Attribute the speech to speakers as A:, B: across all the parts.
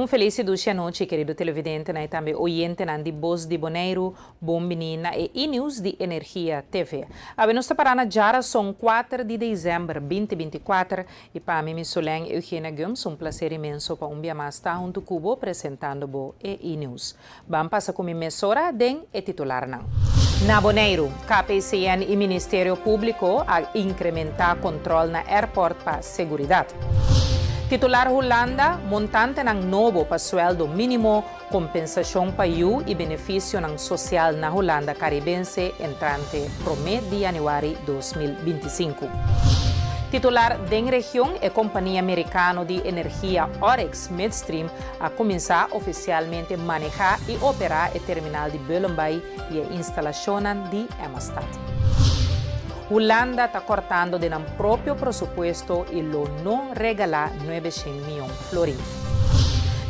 A: Un felis i dushi anochi kerido televidentenan i tambe oyentenan di Bos di Boneiru. Bon bini na e E-News di Energia TV. Awe nos ta pará na djarason kuater di desèmber binti 24 i pa mi mi Solen Eugenia Gumbs un plaser inmenso pa un bia mas ta huntu ku bo presentando bo e E-News. Ban pasa ku mi mesora den e titularnan. Na Boneiru, KPCN i Ministerio Públiko a inkrementá kontròl na airport pa seguridat. Titular Hulanda, Montantenan nobo pa suèldo mínimo, kompensashon pa yu i benefisionan sosial na Hulanda Karibense entrante promé di yanüari 2025. Titular Den region, e kompania merikano di energia Oryx Midstream a kuminsá ofisialmente manehá i operá e terminal di Bullenbaai i e instalashonnan di Emmastad. Hulanda ta kòrtando den nan propio prosupuesto i lo no regalá nuebeshen mion florin.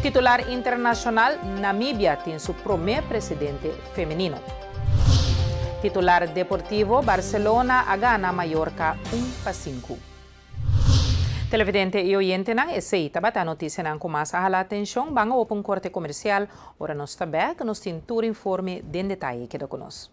A: Titular internashonal, Namibia tin su promé presidente femenino. Titular deportivo, Barcelona a gana Mallorca un pa sinku. Televidente i oyentenan, esei tabata notisianan ku mas a hala atenshon. Ban a opa un korte komersial. Ora nos ta bèk, nos tin tur informe den detaye. Keda ku nos.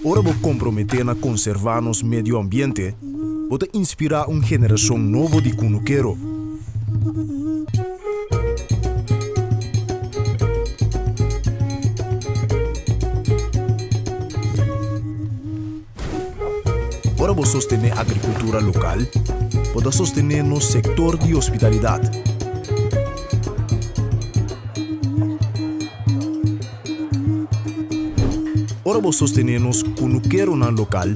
B: Ora bo komprometé na konservá nos medio ambiente, bo ta inspirá un generashon nobo di kunukero. Ora bo sostené agrikultura lokal, bo ta sostené nos sektor di hospitalidat. Ora bo sostené nos kunukeronan lokal,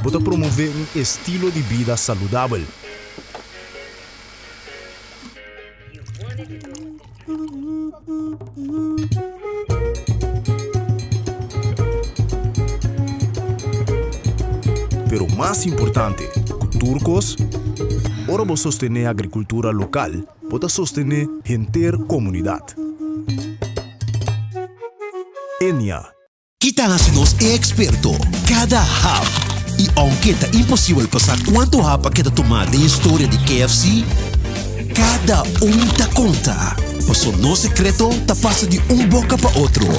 B: bo ta promové un estilo di bida saludabel. Pero mas importante ku tur kos, ora bo sostené agrikultura lokal, bo ta sostené henter komunidat. Enia.
C: Ki ta hasi nos e eksperto? Kada hap! I ounke ta imposibel pa sa kuantu hap a keda tumá den historia di KFC, kada un ta konta, paso nos sekreto ta pasa di un boka pa otro.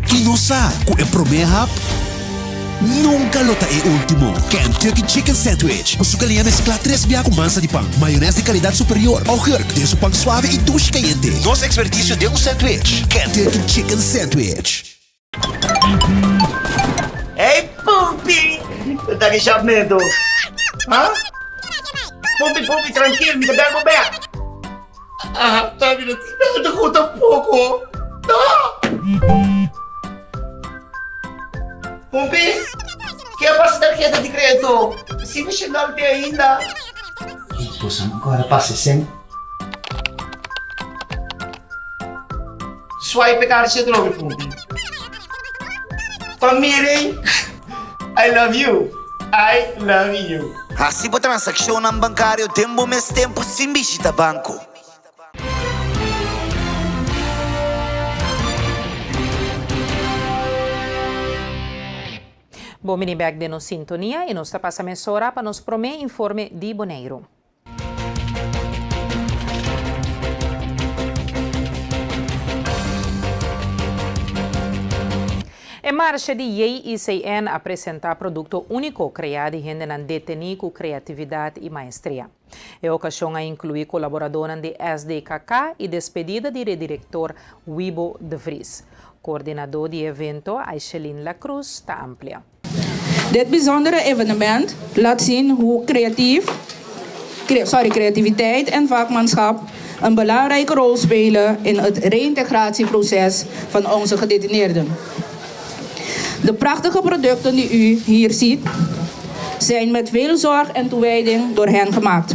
C: I nos sa ku e promé hap nunka lo ta e último. Kentucky Chicken Sandwich ku su galiña mesklá tres bia ku mansa di pan, mayones di kalidat superior, augurk den su pan suave i dushi kayente. Nos ekspertisio den un sandwich, Kentucky Chicken Sandwich.
D: Hey Pumpi! Bo ta ki shapmento? Ha? Pumpi, Pumpi, trankil, mi ta bel bo bek. Ah, ta mi no tin nada ku tampoko. No! Pumpi, ke a pasa tarheta di kredito? Si mi shendal te ainda.
E: Boso no kòrda pasa esei?
D: Swipe e karchi atrobe, Pumpi. Pa miren, I love you, I love you.
F: Hasi bo transakshonnan bankario den bo mes tempu sin bishita banko.
A: Bon bini bek den nos sintonia y nos ta pasa mesora pa nos prome informe di Boneiru. E marshe di JICN a presentá produkto úniko kreá di hendenan detení ku kreatividat i maestria. E okashon a inkluí kolaboradónan di SDKK i despedida di redirektor Wibo de Vries. Koordinadó di e evento, Aisheline La Cruz, ta amplia.
G: Dit bijzondere evenement laat zien hoe creatief, sorry, creativiteit en vakmanschap een belangrijke rol spelen in het reïntegratieproces van onze gedetineerden. De prachtige producten die u hier ziet, zijn met veel zorg en toewijding door hen gemaakt.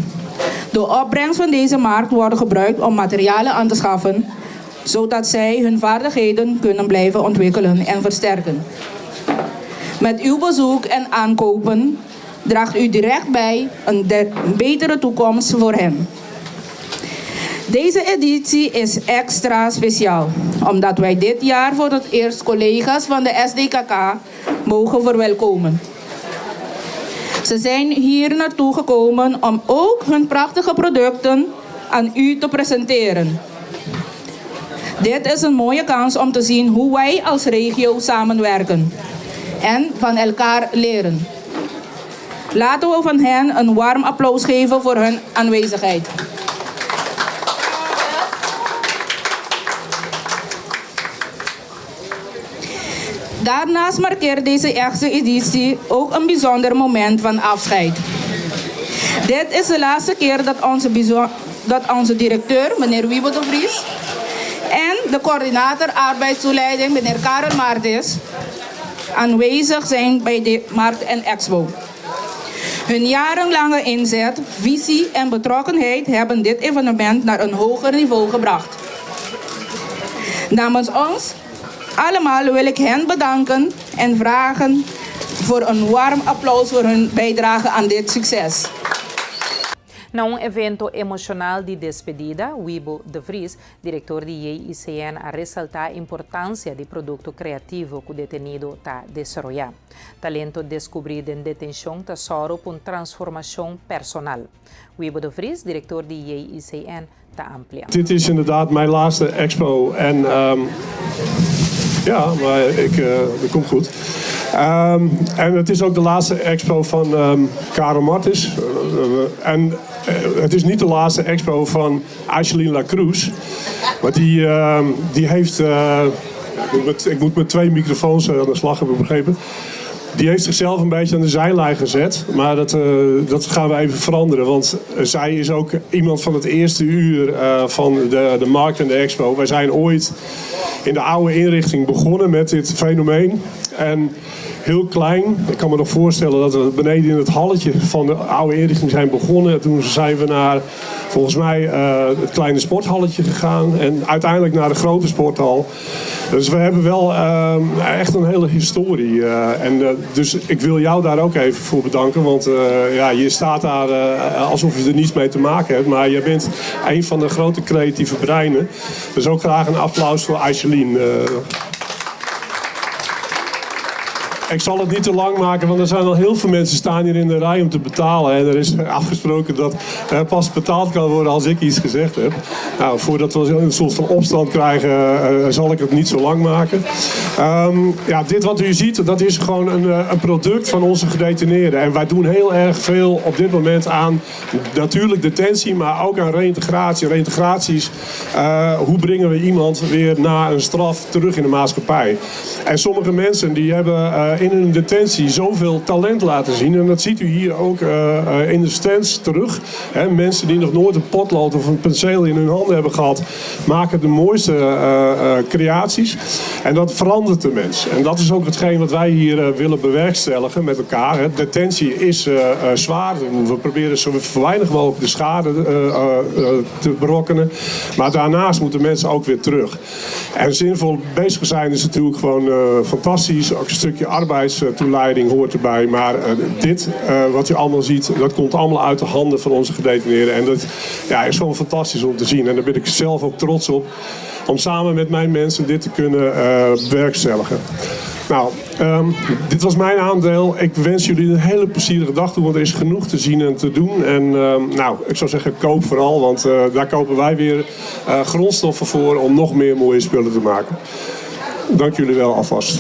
G: De opbrengst van deze markt wordt gebruikt om materialen aan te schaffen, zodat zij hun vaardigheden kunnen blijven ontwikkelen en versterken. Met uw bezoek en aankopen draagt u direct bij een betere toekomst voor hen. Deze editie is extra speciaal, omdat wij dit jaar voor het eerst collega's van de SDKK mogen verwelkomen. Ze zijn hier naartoe gekomen om ook hun prachtige producten aan u te presenteren. Dit is een mooie kans om te zien hoe wij als regio samenwerken en van elkaar leren. Laten we van hen een warm applaus geven voor hun aanwezigheid. Daarnaast markeert deze eerste editie ook een bijzonder moment van afscheid. Dit is de laatste keer dat onze, dat onze directeur, meneer Wiebo de Vries, en de coördinator arbeidstoeleiding, meneer Karel Martis, aanwezig zijn bij de Markt en Expo. Hun jarenlange inzet, visie en betrokkenheid hebben dit evenement naar een hoger niveau gebracht. Namens ons allemaal wil ik hen bedanken en vragen voor een warm applaus voor hun bijdrage aan dit succes.
A: Na un evento emoshonal di despedida, Wibo de Vries, direktor di JICN, a resaltá importansia di produkto kreativo ku detenido ta desaroyá. Talento deskubrí den detenshon ta sòru pa un transformashon personal. Wibo de Vries, direktor di JICN, ta amplia.
H: Dit is inderdaad mijn laatste expo en ja, maar ik, dat komt goed. En het is ook de laatste expo van Karel Martis. En het is niet de laatste expo van Aicheline Lacruz. Want die, die heeft... Ik moet met twee microfoons aan de slag hebben begrepen. Die heeft zichzelf een beetje aan de zijlijn gezet. Maar dat gaan we even veranderen. Want zij is ook iemand van het eerste uur van de markt en de expo. Wij zijn ooit in de oude inrichting begonnen met dit fenomeen. En heel klein. Ik kan me nog voorstellen dat we beneden in het halletje van de oude inrichting zijn begonnen. Toen zijn we naar, volgens mij, het kleine sporthalletje gegaan. En uiteindelijk naar de grote sporthal. Dus we hebben wel echt een hele historie. En dus ik wil jou daar ook even voor bedanken. Want ja, je staat daar alsof je er niets mee te maken hebt. Maar je bent een van de grote creatieve breinen. Dus ook graag een applaus voor Aicheline. Ik zal het niet te lang maken, want er zijn al heel veel mensen staan hier in de rij om te betalen. En er is afgesproken dat er pas betaald kan worden als ik iets gezegd heb. Nou, voordat we een soort van opstand krijgen, zal ik het niet zo lang maken. Ja, dit wat u ziet, dat is gewoon een product van onze gedetineerden. En wij doen heel erg veel op dit moment aan natuurlijk detentie, maar ook aan reïntegratie. Reïntegratie is, hoe brengen we iemand weer na een straf terug in de maatschappij? En sommige mensen die hebben in hun detentie zoveel talent laten zien. En dat ziet u hier ook in de stands terug. Hè, mensen die nog nooit een potlood of een penseel in hun handen hebben gehad, maken de mooiste creaties. En dat verandert de mens. En dat is ook hetgeen wat wij hier willen bewerkstelligen met elkaar. Hè. Detentie is zwaar. We proberen zo weinig mogelijk de schade te berokkenen. Maar daarnaast moeten mensen ook weer terug. En zinvol bezig zijn is natuurlijk gewoon fantastisch. Ook een stukje arbeidstoeleiding hoort erbij. Maar dit, wat u allemaal ziet, dat komt allemaal uit de handen van onze gedetineerden. En dat, ja, is gewoon fantastisch om te zien. En daar ben ik zelf ook trots op. Om samen met mijn mensen dit te kunnen bewerkstelligen. Nou, dit was mijn aandeel. Ik wens jullie een hele plezierige dag toe, want er is genoeg te zien en te doen. En nou, ik zou zeggen, koop vooral, want daar kopen wij weer grondstoffen voor om nog meer mooie spullen te maken. Dank jullie wel alvast.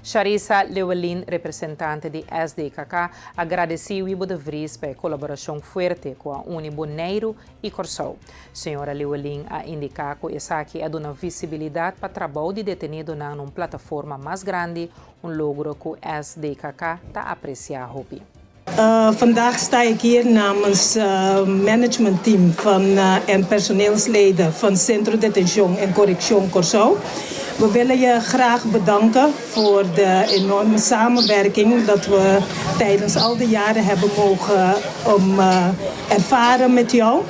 A: Charissa Lewelin, representante di SDKK, a gradisí Wibo de Vries pa e kolaborashon fuerte ku a uni Boneiru i Kòrsou. Señora Lewelin a indiká ku esaki a duna visibilidat pa trabou di detenido na un plataforma mas grandi, un logro ku SDKK ta apresiá hopi.
I: Vandaag sta ik hier namens het managementteam van, en personeelsleden van Centro Detention en Corrección Kòrsou. We willen je graag bedanken voor de enorme samenwerking dat we tijdens al die jaren hebben mogen om, ervaren met jou.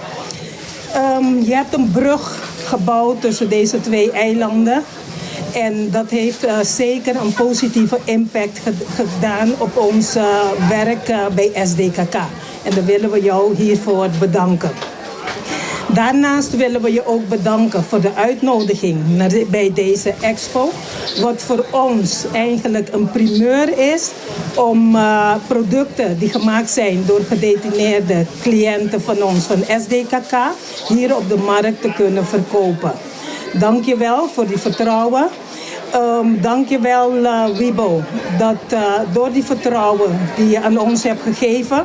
I: Je hebt een brug gebouwd tussen deze twee eilanden. En dat heeft zeker een positieve impact gedaan op ons werk bij SDKK. En daar willen we jou hiervoor bedanken. Daarnaast willen we je ook bedanken voor de uitnodiging bij deze expo. Wat voor ons eigenlijk een primeur is om producten die gemaakt zijn door gedetineerde cliënten van ons van SDKK hier op de markt te kunnen verkopen. Dank je wel voor die vertrouwen. Dank je wel, Wibo, dat door die vertrouwen die je aan ons hebt gegeven,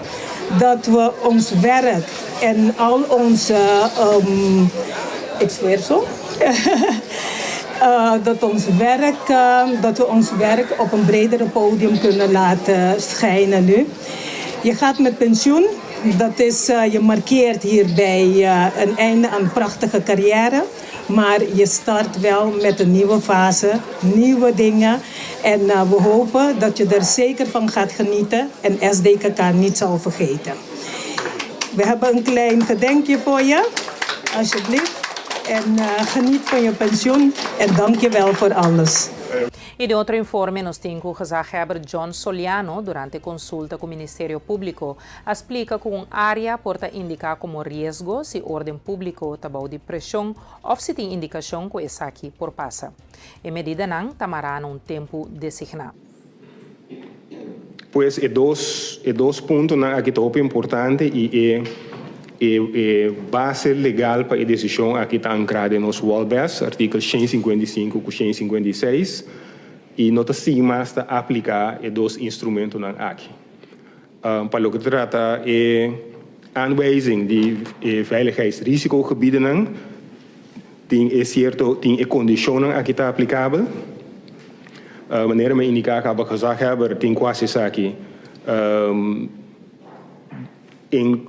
I: dat we ons werk en al onze ik zweer zo, dat we ons werk op een bredere podium kunnen laten schijnen nu. Je gaat met pensioen. Dat is, je markeert hierbij een einde aan een prachtige carrière. Maar je start wel met een nieuwe fase, nieuwe dingen. En we hopen dat je er zeker van gaat genieten en SDKK niet zal vergeten. We hebben een klein gedenkje voor je, alsjeblieft. En geniet van je pensioen en dank je wel voor alles.
A: I den otro informe nos tin ku gezaghebber John Soliano durante konsulta ku Ministerio Públiko a splika ku un área por ta indiká komo riesgo si órden públiko ta bou di preshon òf si tin indikashon ku esaki por pasa. E medidanan ta mará na un tempu designá.
J: Pues e dos puntonan aki ta hopi importante i e base legal pa e desishon aki ta ankrá den nos WOLBES, artíkulo 155 ku 156, i no ta sin mas ta apliká e dos instrumentonan aki. Pa loke ta trata e aanwijzing di e veiligheidsrisicogebiedennan, tin e kondishonnan aki ta aplikabel. Manera mi a indiká kaba, gezaghebber tin ku hasi esaki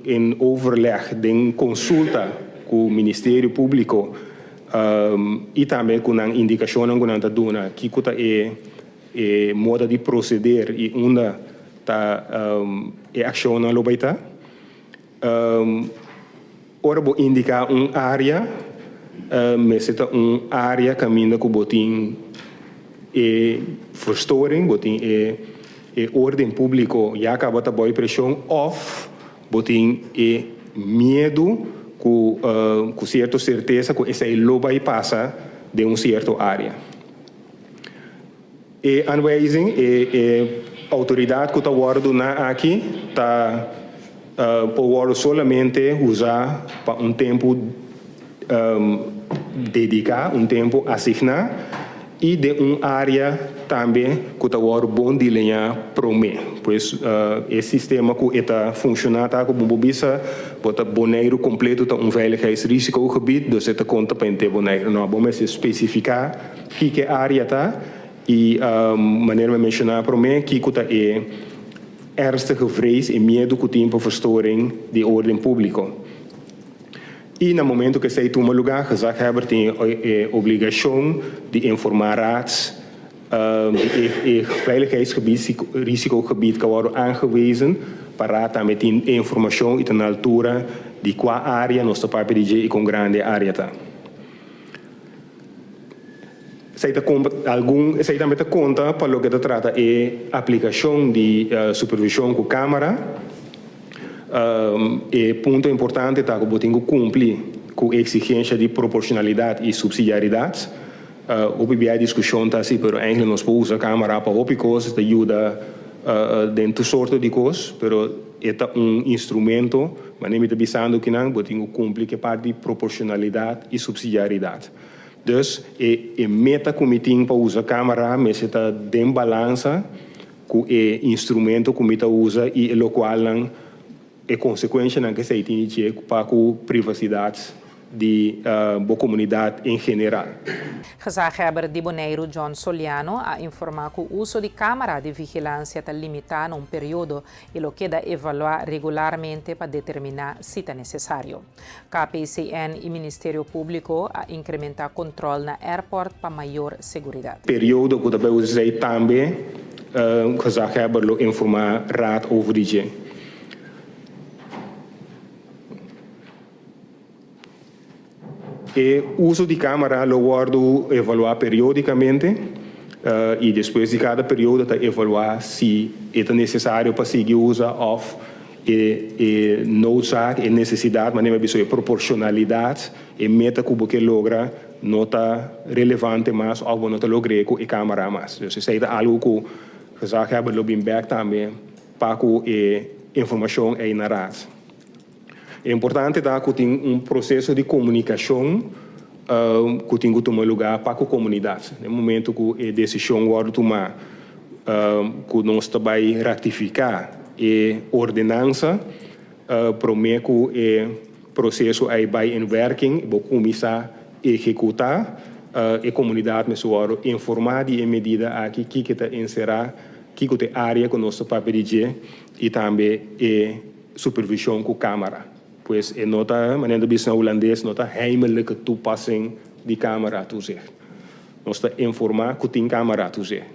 J: in overleg, den konsulta ku Ministerio Públiko i tambe ku nan indikashonnan ku nan ta duna kiko ta e moda di proseder i unda ta e akshonnan lo bai ta. Ora bo indiká un área, mester ta un área kaminda ku bo tin e verstoring, bo tin e órden públiko ya kaba ta bou preshon òf bo tin e miedu ku sierto sertesa ku esei lo bai pasa den un sierto área. E aanwijzing, e outoridat ku ta wòrdu duná aki ta por wòrdu solamente usá pa un tempu dediká, un tempu asigná i den un área tambe ku ta wòrdu bon delineá promé. Pues e sistema ku e ta funshoná ta ku bo por bisa bo ta Boneiru kompleto ta un veiligheidsrisicogebied, dus e ta konta pa henter Boneiru. No, bo mester spesifiká kiko e área ta i, manera mi a menshoná promé, kiko ta e ernstige vrees, e miedu ku tin pa verstoring di órden públiko. I na momento ku esei tuma lugá, gezaghebber tin e obligashon di informá raad di e veiligheidsgebied, risicogebied ku a wòrdu aangewezen, pa raad tambe tin e informashon i ta na altura di kua área nos ta papia di dje i kon grandi e área ta. Esei ta algun, esei tambe ta konta pa loke ta trata e aplikashon di supervishon ku kámara. E punto importante ta ku bo tin ku kumpli ku e eksigensha di proporshonalidat i supsidiaridat. Hopi bia e diskushon ta asi, pero eigenlijk nos por usa kámara pa hopi kos, ta yuda den tur sorto di kos, pero e ta un instrumento, manera mi ta bisando kinan, bo tin ku kumpli ku e parti di proporshonalidat i supsidiaridat. Dus e meta ku mi tin pa usa kámara mester ta den balansa ku e instrumento ku mi ta usa i e lokualnan e konsekuenshanan ku esei tin di dje pa ku privasidat. di bo komunidat en general.
A: Gezaghebber di Boneiru John Soliano a informá ku uso di kámara di vigilansia ta limitá na un periodo i lo keda evaluá regularmente pa determiná si ta nesesario. KPCN i Ministerio Públiko a inkrementá kontròl na airport pa mayor seguridat.
J: Periodo ku ta bai usa esei tambe gezaghebber lo informá Raad over di dje. E uso di kámara lo wòrdu evaluá periódikamente i despues di kada periodo ta evaluá si e ta nesesario pa sigui usa òf e e noodzaak, e nesesidat, manera mi a bisa e proporshonalidat, e meta ku bo ke logra no ta relevante mas òf bo no ta logr'é ku e kámara mas. Dus esei ta algu ku gezaghebber lo bin bèk tambe pa ku e informashon ei na Raad. E importante ta ku tin un proseso di komunikashon ku tin ku tuma lugá pa ku komunidat. Den momento ku e desishon wòrdu tumá ku nos ta bai ratifiká e ordenansa promé ku e proseso ei bai in werking bo kuminsá ehekutá e komunidat mester wòrdu informá di e medida aki kiko ta enserá, kiko ta e área ku nos ta papia di dje i tambe e supervision cu camera. Pues e no ta, manera ta bisa na Hulandes, no ta heimelijke toepassing di camera toezicht. Nos ta informa cu tin camera toezicht.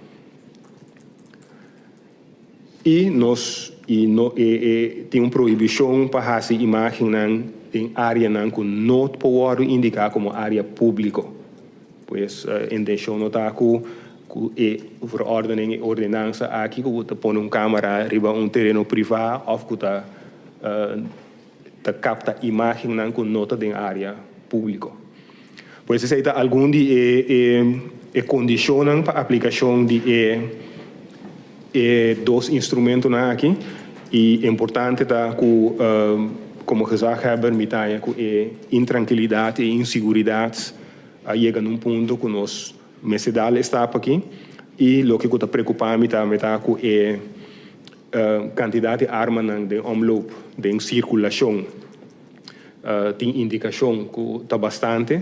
J: Y nos y no e e tin un prohibicion pa haci imagennan den areanan cu no por wordo indica como area publico. Pues intencion no ta cu cu e verordening, e ordenansa aki cu ta pone un camera riba un tereno priva of cu ta ta capta imagennan cu no ta den area publico. Pues esey ta algun di e e e condicionnan pa aplicacion di e e dos instrumentonan aki y importante ta cu como gezaghebber mi ta haña cu e intrankilidad e insiguridad a yega na un punto cu nos mester dal e stap aki y loke cu ta preocupa mi tambe ta cu e cantidad di armanan den omloop, den circulacion tin indicacion cu ta bastante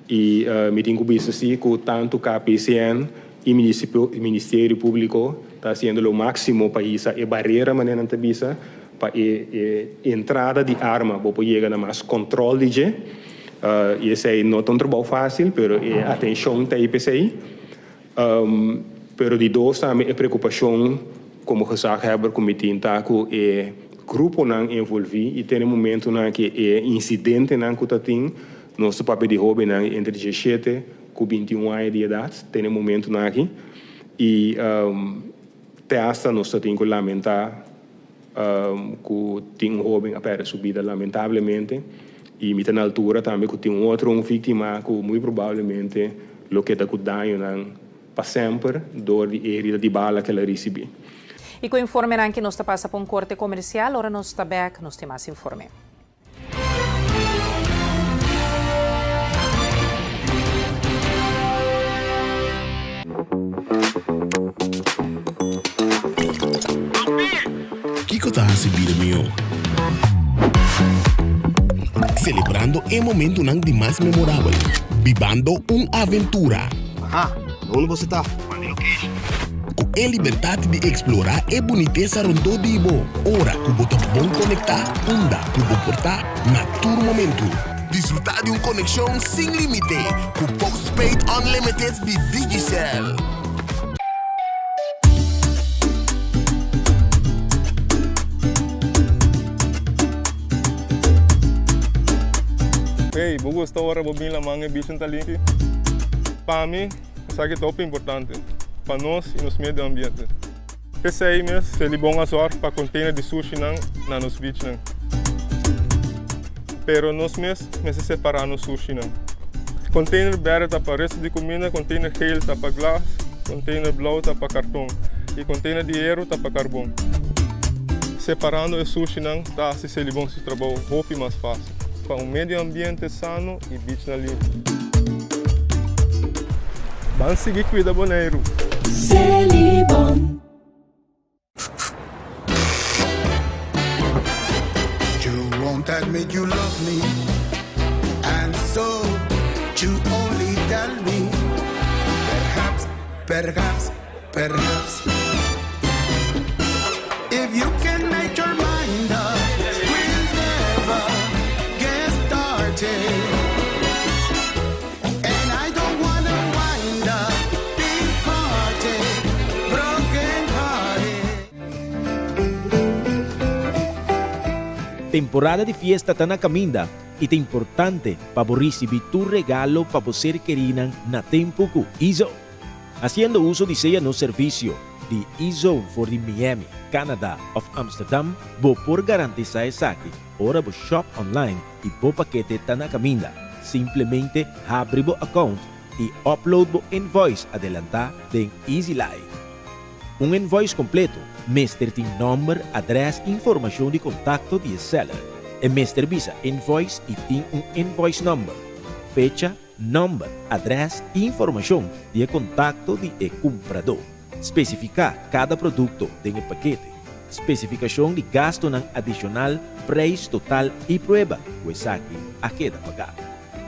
J: y mi tin cu bisa si cu tanto KPCN y Ministerio Publico ta haciendo lo maximo pa hisa e barera manera nan ta bisa pa e entrada di arma bo por yega na mas control di dje. Y esey no ta un trabou facil, pero e atencion ta ey p'esey. Pero di dos tambe e preocupacion como gezaghebber cu mi tin ta cu e gruponan envolvi y tene momentonan cu e incidentenan cu ta tin, nos ta papia di hobennan entre diesshete cu bintiun aña di edad, tene momentonan aki y te hasta nos ta tin cu lamenta. Ku tin un hoben a pèrdè su bida lamentablemente i mi ta na altura tambe ku tin un otro un víktima ku muy probablemente lo keda ku dañonan pa semper dor di e herida di bala ku el a risibí.
A: I ku informenan ki nos ta pasa pa un korte komersial, ora nos ta bèk nos tin mas informe.
K: Kiko ta hasi bida mihó? Selebrando e momentunan di mas memorabel. Bibando un aventura.
E: Aha, na unda boso ta?
K: Ku e libertat di eksplorá e bunitesa rondó di bo ora ku bo ta bon konektá unda ku bo por ta na tur momentu. Disfrutá di un konekshon sin límite ku Postpaid Unlimited di Digicel.
L: Hey, bo gusta ora bo bin laman e bichin ta limpi? Pa mi, Esaki ta hopi importante pa nos i nos medio ambiente. P'esei mes Selibon a zòrg pa container di sushinan na nos beachnan. Pero nos mes mester separá nos sushinan. Container berde ta pa resto di kuminda, container geel ta pa glas, container blou ta pa karton i container di heru ta pa karbon. Separando e sushinan ta hasi Selibon su trabou hopi mas fásil. Pa un medio ambiente sano i beachnan limpi. Ban sigui cuida Boneiru!
M: Selibon.
N: You won't admit you love me. And so you only tell me Perhaps, perhaps, perhaps If you can make your mind up We'll never get started And I don't wanna wind up Big hearted, broken hearted
O: Temporada di fiesta ta na caminda y ta importante pa bo ricibi tur regalo pa bo ser kerinan na tempo cu Izone. Haciendo uso di sea nos servicio di Izone for di Miami, Canada of Amsterdam, bo por garantisa esaki ora bo shop online y bo pakete ta na caminda. Simplemente habri bo account y upload bo invoice adelanta den EasyLife. Un invoice kompleto mester tin nòmber, adrès i informashon di kontakto di e seller. E mester bisa invoice i tin un invoice number, fecha, nòmber, adrès i informashon di e kontakto di e kumpradó. Spesifiká kada produkto den e pakete, spesifikashon di gastunan adishonal, preis total i prueba ku esaki a keda pagá.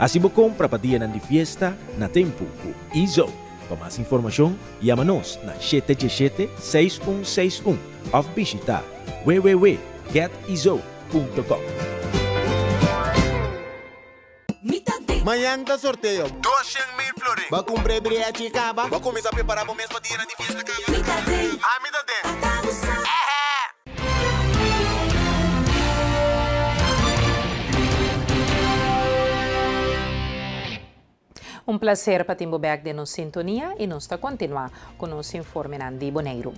O: Hasi bo kompra pa dianan di fiesta na tempu ku eZone. Pa mas informashon, yama nos na 717 6161 òf bishitá www.getizo.com.
P: Mañan ta sorteo. 200.000 florin. Bo a cumpra e breachi caba? Bo a cuminsa prepara bo mes pa dianan di fiesta caba? Ami ta den.
A: Un placer pa tin bo bek den nos sintonia y nos ta continua cu nos informenan di Boneiru.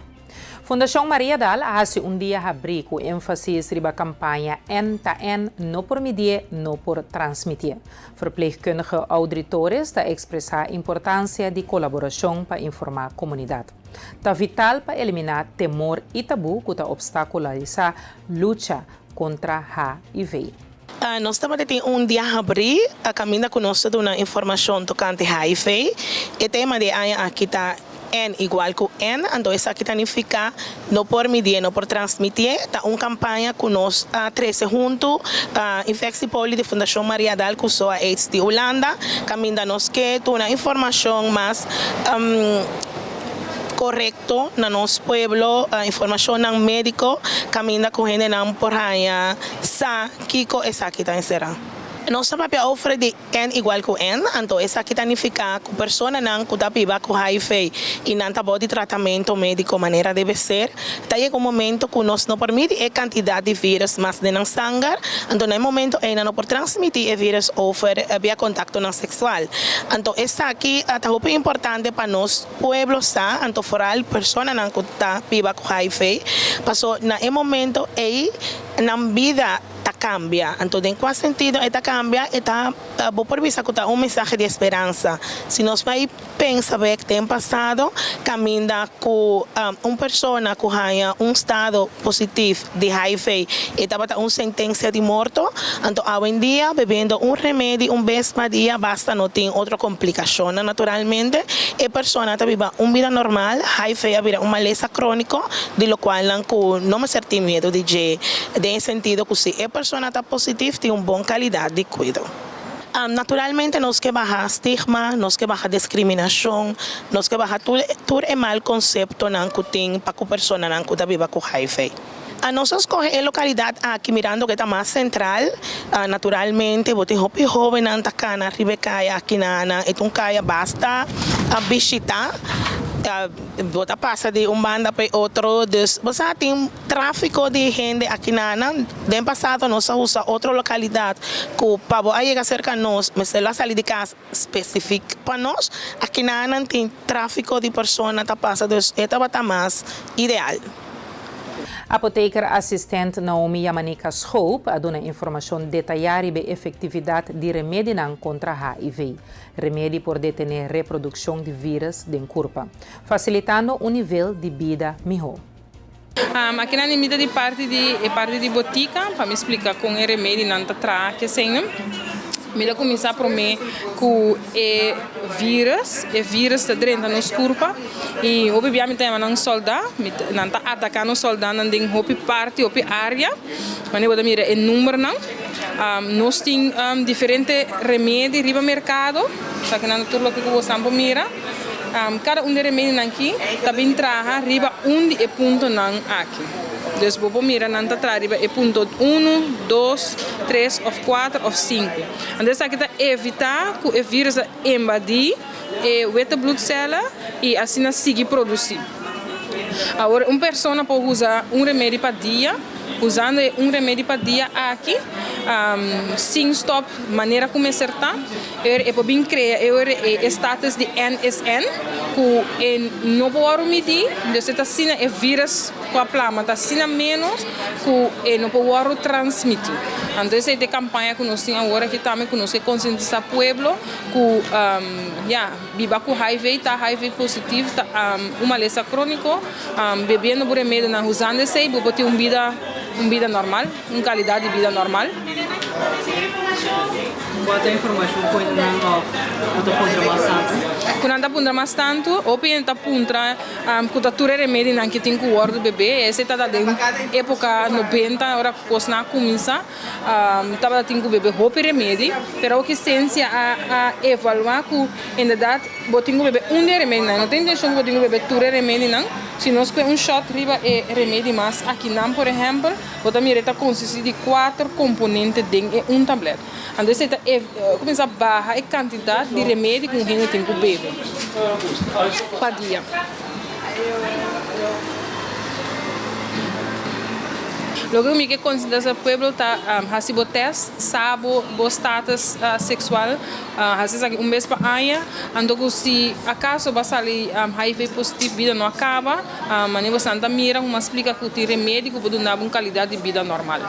A: Fundacion Mariadal a haci un dia habri cu enfasis riba campaña N ta N, no por midié, no por transmitié. Verpleegkundige Audrey Torres ta expresa importancia di colaboracion pa informa comunidad. Ta vital pa elimina temor y tabu cu ta obstaculalisa lucha contra HIV.
Q: Nos tabata tin un dia habrí a kaminda ku nos ta duna informashon tokante HIV. E tema di e aña aki ta N igual ku N, anto esaki ta nifiká no por midié, no por transmitié. Ta un kampaña ku nos a trese huntu Infectiepoli di Fundashon Maria Dal ku SOA AIDS di Hulanda, kaminda nos ke duna informashon mas korekto. To na nos pueblo informashonnan médiko kaminda ku hendenan por haña sa kiko esaki ta enserá. Nos ta papia over di N igual ku N, anto esaki ta nifiká ku personanan ku ta biba ku hiv i nan ta bou di tratamentu médiko manera debe ser, ta yega un momento ku nos no por midi e kantidat di vírus mas den nan sanger, anto na e momento ei nan no por transmití e vírus over via kontaktonan seksual. Anto esaki ta hopi importante pa nos. Pueblo sa, anto foral personanan ku ta biba ku hiv, paso na e momento ei nan bida ta kambia. Anto den kua sentido e ta kambia? E ta, bo por bisa ku ta un mensahe di esperansa. Si nos bai pensa bek den pasado, kaminda ku un persona ku haña un stado positif di hiv e tabata un sentensia di morto, anto awendia bebiendo un remedi un bes pa dia basta no tin otro komplikashonnan naturalmente, e persona ta biba un bida normal, hiv a bira un malesa króniko di lokual nan ku no mester tin miedu di dje den e sentido ku si e persona ta positif tin un bon kalidat di kuido. Naturalmente nos ke baha stigma, nos ke baha diskriminashon, nos ke baha tur tur e mal konseptonan ku tin pa ku personanan ku ta biba ku hiv. Nos a skohe e lokalidat aki mirando ku e ta mas sentral. Naturalmente bo tin hopi hóbennan ta kana riba e kaya aki na e ta un kaya basta bishitá. Bo ta pasa di un banda pa e otro, dus bo sa tin Tráfiko di hende akinanan, Den pasado nos a usa otro lokalidat ku pa bo a yega serka nos mester lo a sali di kas spesifik pa nos. Akinanan tin tráfiko di persona ta pasa dus e tabata mas ideal.
A: Apoteker asistent Naomi Yamanika Schoop a duna informashon detayá riba e efektividat di remedinan kontra hiv. Remedi por detené reprodukshon di vírus den kurpa, fasilitando un nivel di bida mihó.
R: Aki nan invita di parti di e parti di botica pa mi splica con e remedinan ta traha keseinan. Mi ta cuminsa prome cu e virus. E virus ta drenta nos curpa y hopi bia mi ta yama nan solda. Nan ta ataca nos soldanan den hopi parti, hopi area. Wanneer bo ta mira e numbernan. Nos tin diferente remedi riba merkado, esakinan ta tur loke ku bosan por mira. Kada un di e remedinan aki ta bin traha riba un di e puntonan aki. Dus bo por mira nan ta traha riba e punto unu, dos, tres òf kuater òf sinku. Anto esaki ta evitá ku e vírus ta embadí e witte bloedcellen i asina sigui produsí. Awor un persona por usa un remedi pa dia, usando e un remedi pa dia aki sin stop manera ku mester ta, e por bin krea e ora e status di N is N ku e no por wòrdu midí, dus e ta asina e vírus ku a plama ta asina ménos ku e no por wòrdu transmití. Anto esei ta e kampaña ku nos tin awor aki tambe ku nos ke konsientisá pueblo ku ya. Biba ku hiv ta hiv positif ta un malesa króniko. Bebiendo bo remedionan usando esei bo por tin un bida un bida normal, un kalidat di bida normal.
S: Kua ta informashon ku nan òf bo ta puntra mas tantu?
R: Ku nan ta puntra mas tantu, hopi hende ta puntra ku ta tur e remedionan ke tin ku wòrdu bebé. Esei ta den époka nobenta ora ku kosnan a kuminsá. Tabata tin ku bebe hopi remedi, pero awor ki siensia a a evaluá ku inderdat bo tin ku bebe un di e remedinan. No ta intenshon ku bo tin ku bebe tur e remedinan. Si nos kue un shòt riba e remedi mas akinan, por ehèmpel, bo ta mira e ta konsistí di kuater komponente den e un tablèt. Anto esei ta kuminsá baha e kantidat di remedi ku un hende tin ku bebe pa dia. Loke ku mi ke konsiderá sa pueblo ta hasi bo tèst, sa bo bo status seksual, hasi esaki un bes pa aña, anto ku si akaso bo a sali hiv positif bida no a kaba, manera bo san ta mira ku mi a splika ku tin remedi ku por duna bo un kalidat di bida normal.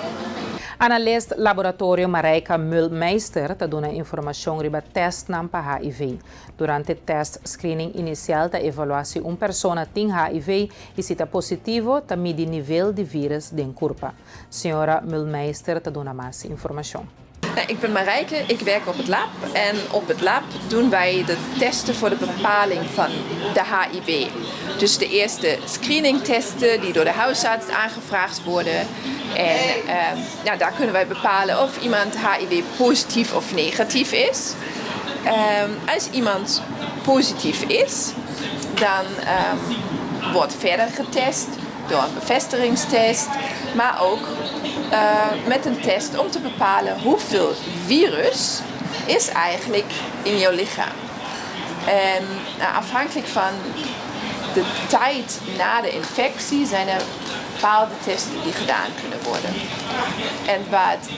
A: Analist laboratorio Marijka Mulmeister ta duna informashon riba tèstnan pa hiv. Durante tèst screening inisial ta evaluá si un persona tin hiv i si ta positivo ta midi nivel di vírus den kurpa. Señora Mulmeister ta duna mas informashon.
T: Ik ben Marijke, ik werk op het lab en op het lab doen wij de testen voor de bepaling van de HIV. Dus de eerste screeningtesten die door de huisarts aangevraagd worden. En uh, daar kunnen wij bepalen of iemand HIV positief of negatief is. Um, als iemand positief is, dan um, wordt verder getest door een bevestigingstest, maar ook uh, met een test om te bepalen hoeveel virus is eigenlijk in jouw lichaam. En uh, afhankelijk van de tijd na de infectie zijn er bepaalde testen die gedaan kunnen worden. En waar het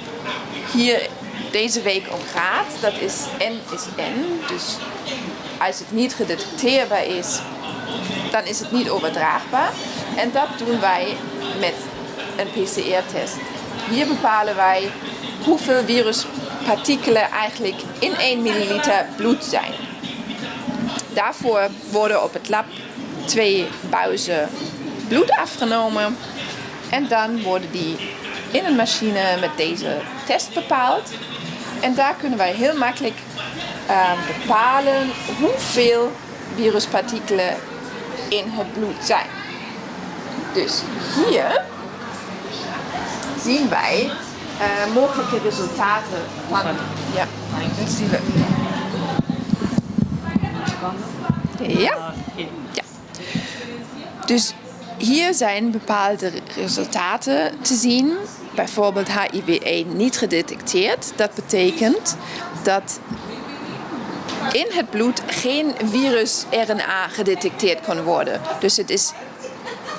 T: hier deze week om gaat, dat is N is N. Dus als het niet gedetecteerbaar is, dan is het niet overdraagbaar. En dat doen wij met een PCR-test. Hier bepalen wij hoeveel viruspartikelen eigenlijk in 1 milliliter bloed zijn. Daarvoor worden op het lab twee buizen bloed afgenomen. En dan worden die in een machine met deze test bepaald. En daar kunnen wij heel makkelijk uh, bepalen hoeveel viruspartikelen in het bloed zijn. Dus hier zien wij uh, mogelijke resultaten van. Ja, zien we. Ja. ja. Dus hier zijn bepaalde resultaten te zien. Bijvoorbeeld HIV-1 niet gedetecteerd. Dat betekent dat in het bloed geen virus-RNA gedetecteerd kan worden. Dus het is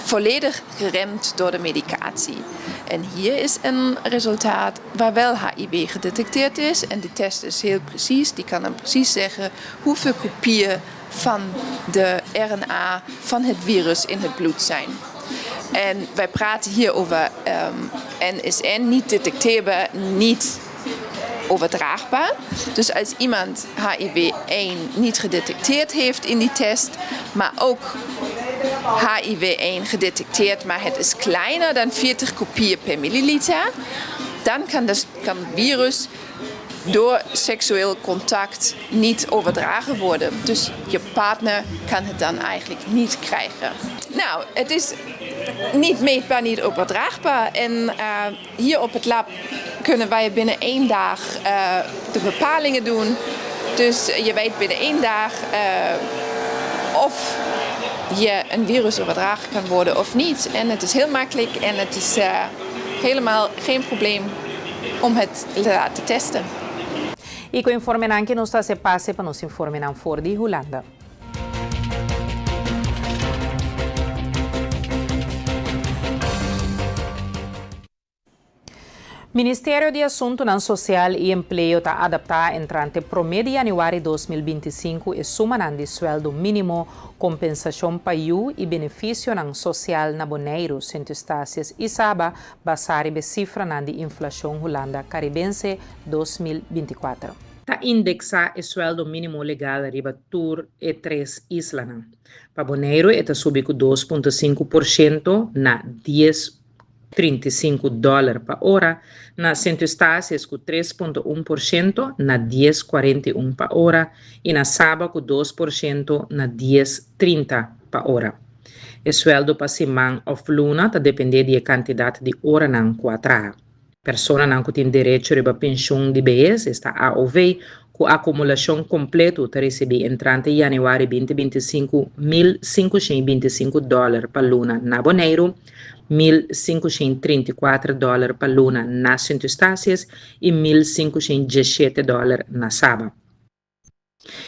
T: volledig geremd door de medicatie. En hier is een resultaat waar wel HIV gedetecteerd is. En die test is heel precies. Die kan dan precies zeggen hoeveel kopieën van de RNA van het virus in het bloed zijn. En wij praten hier over um, N is N, niet detecteerbaar, niet overdraagbaar. Dus als iemand HIV-1 niet gedetecteerd heeft in die test, maar ook HIV-1 gedetecteerd, maar het is kleiner dan 40 kopieën per milliliter, dan kan, dus, kan het virus door seksueel contact niet overdragen worden. Dus je partner kan het dan eigenlijk niet krijgen. Nou, het is niet meetbaar, niet overdraagbaar. En uh, hier op het lab Kunnen wij binnen één dag de bepalingen doen. Dus je weet binnen één dag of je een virus overdragen kan worden of niet. En het is heel makkelijk en het is helemaal geen probleem om het te laten testen.
A: I ku informenan ki nos ta hasi pase pa nos informenan for di Hulanda. Ministerio di Asuntunan Sosial i Empleo ta adaptá entrante promé di yanüari 2025 e sumanan di suèldu mínimo, kompensashon pa yu i benefisionan sosial na Boneiru, Sint Eustatius i Saba basá riba e sifranan di inflashon Hulanda Karibense 2024. Ta indeksá e suèldu mínimo legal riba tur e tres islanan. Pa Boneiru e ta subi ku 2.5% na 10. 35 dòler pa ora, na Sint Eustatius ku 3.1% na 10.41 pa ora i na Saba ku 2% na 10.30 pa ora. E suèldo pa siman òf luna ta dependé di e kantidat di oranan ku a traha. Personanan ku tin derecho riba penshun di behes, esta AOV, ku akumulashon kompletu ta risibí entrante yanüari 2025 1.525 dòler pa luna na Boneiru, 1.534 dòler pa luna na Sint Eustatius i 1.517 dòler na Saba.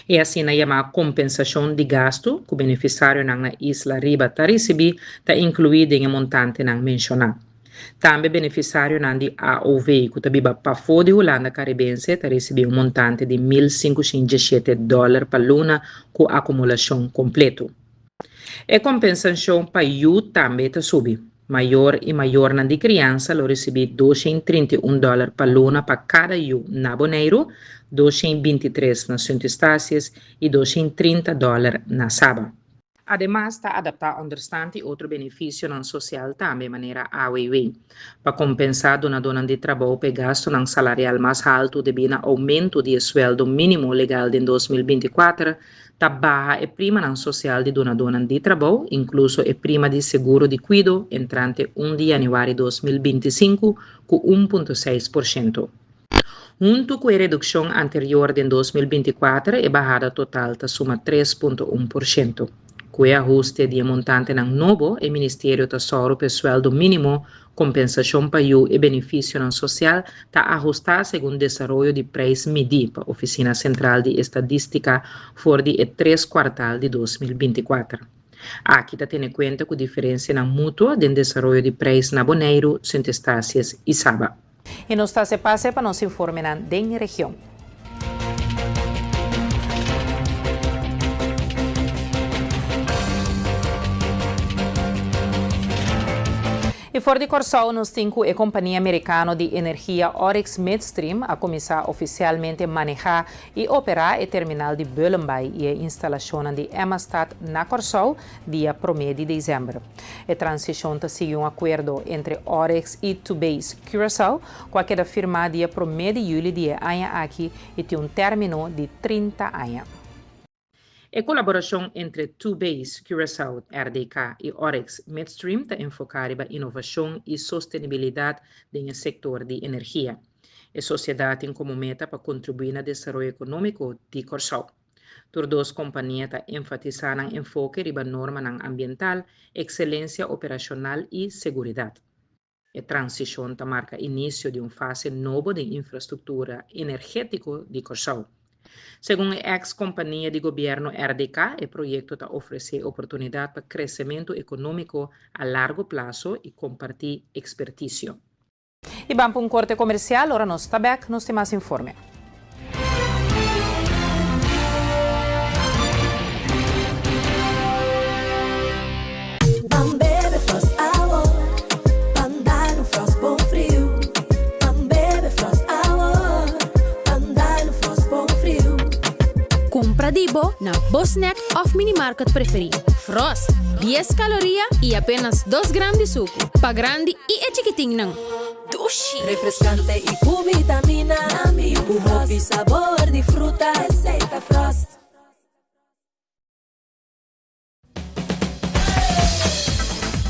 A: E asina yamá kompensashon di gastu ku benefisarionan na isla riba ta risibí ta inkluí den e montantenan menshoná. Tambe benefisarionan di AOV ku ta biba pafó di Hulanda Karibense ta risibí un montante di 1.517 dòler pa luna ku akumulashon kompletu. E kompensashon pa yu tambe ta subi. Mayor i mayornan di kriansa lo risibí 231 dòler pa luna pa kada yu na Boneiru, 223 na Sint Eustatius i 230 dòler na Saba. Ademas ta adaptá ònderstant i otro benefisionan sosial tambe manera AWW. Pa kompensá dunadónan di trabou pa e gastunan salarial mas haltu debí na oumento di e suèldo mínimo legal den 2024, Ta baha e primanan sosial di dunadónan di trabou, inkluso e prima di seguro di kuido, entrante 1 di yanüari 2025 ku 1.6%. Huntu ku e redukshon anterior den 2024 e bahada total ta suma 3.1%. Ku e ahuste di e montantenan nobo e ministerio ta sòru pa e suèldo mínimo Kompensashon pa yu e benefisionan sosial ta ahustá segun desaroyo di preis midí pa Ofisina Sentral di Estadístika for di e tres kuartal di 2024. Aki ta tene kuenta ku diferensianan mutuo den desaroyo di preis na Boneiru, Sint Eustatius i Saba. I nos ta hasi pase pa nos informenan den region. I for di Kòrsou nos tin ku e kompania merikano di energia Oryx Midstream a kuminsá ofisialmente manehá i operá e terminal di Bullenbaai i e instalashonnan di Emmastad na Kòrsou dia promé di desèmber. E transishon ta sigui un akuerdo entre Oryx i Tubase Curaçao ku a keda firmá dia promé di yüli di e aña aki i tin un término di 30 aña. E kolaborashon entre Two Base Curaçao, RDK, i Oryx Midstream ta enfoká riba inovashon i sostenibilidat den e sektor di energia. E sosiedat tin komo meta pa kontribuí na desaroyo ekonómiko di Kòrsou. Tur dos kompania ta enfatisá nan enfoke riba normanan ambiental, ekselensia operashonal i seguridat. E transishon ta marka inisio di un fase nobo den infrastruktura energétiko di Kòrsou. Segun e eks kompania di gobièrnu RDK, e proyekto ta ofresé oportunidat pa kresementu ekonómiko a largo plaso i kompartí ekspertisio. I ban pa un korte komersial, ora nos ta bèk nos tin mas informe.
M: Ban bebe Frost awor, ban dal un Frost bon friu. Ban bebe Frost awor, ban dal un Frost bon friu.
U: Kumpra di bo na bo snack òf minimarket preferí. Frost, 10 kaloria i apenas 2 gram di suku. Pa grandi i e chikitinnan.
M: Dushi! Refrescante y cu vitamina. Cu hopi sabor di fruta. Esey ta Frost.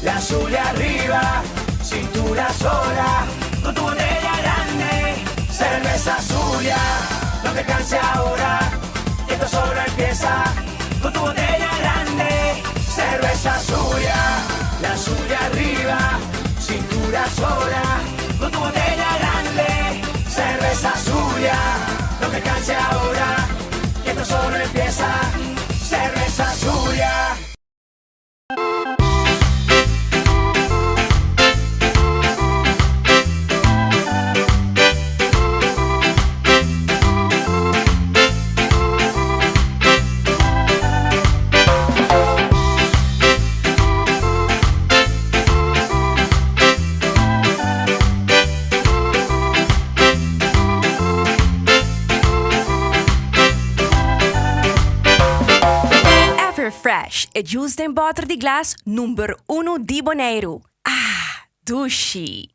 N: La sube arriba, cintura sola, con tu botella grande.
B: Cerveza Zulia, no te canse ahora, esto solo empieza con tu botella grande. Cerveza Zulia, la Zulia arriba, cintura sola, con tu botella grande. Cerveza Zulia, no te canse ahora, esto solo empieza. Cerveza Zulia.
V: Everfresh, e juice den bòter di glas number unu di Boneiru. Ah, dushi!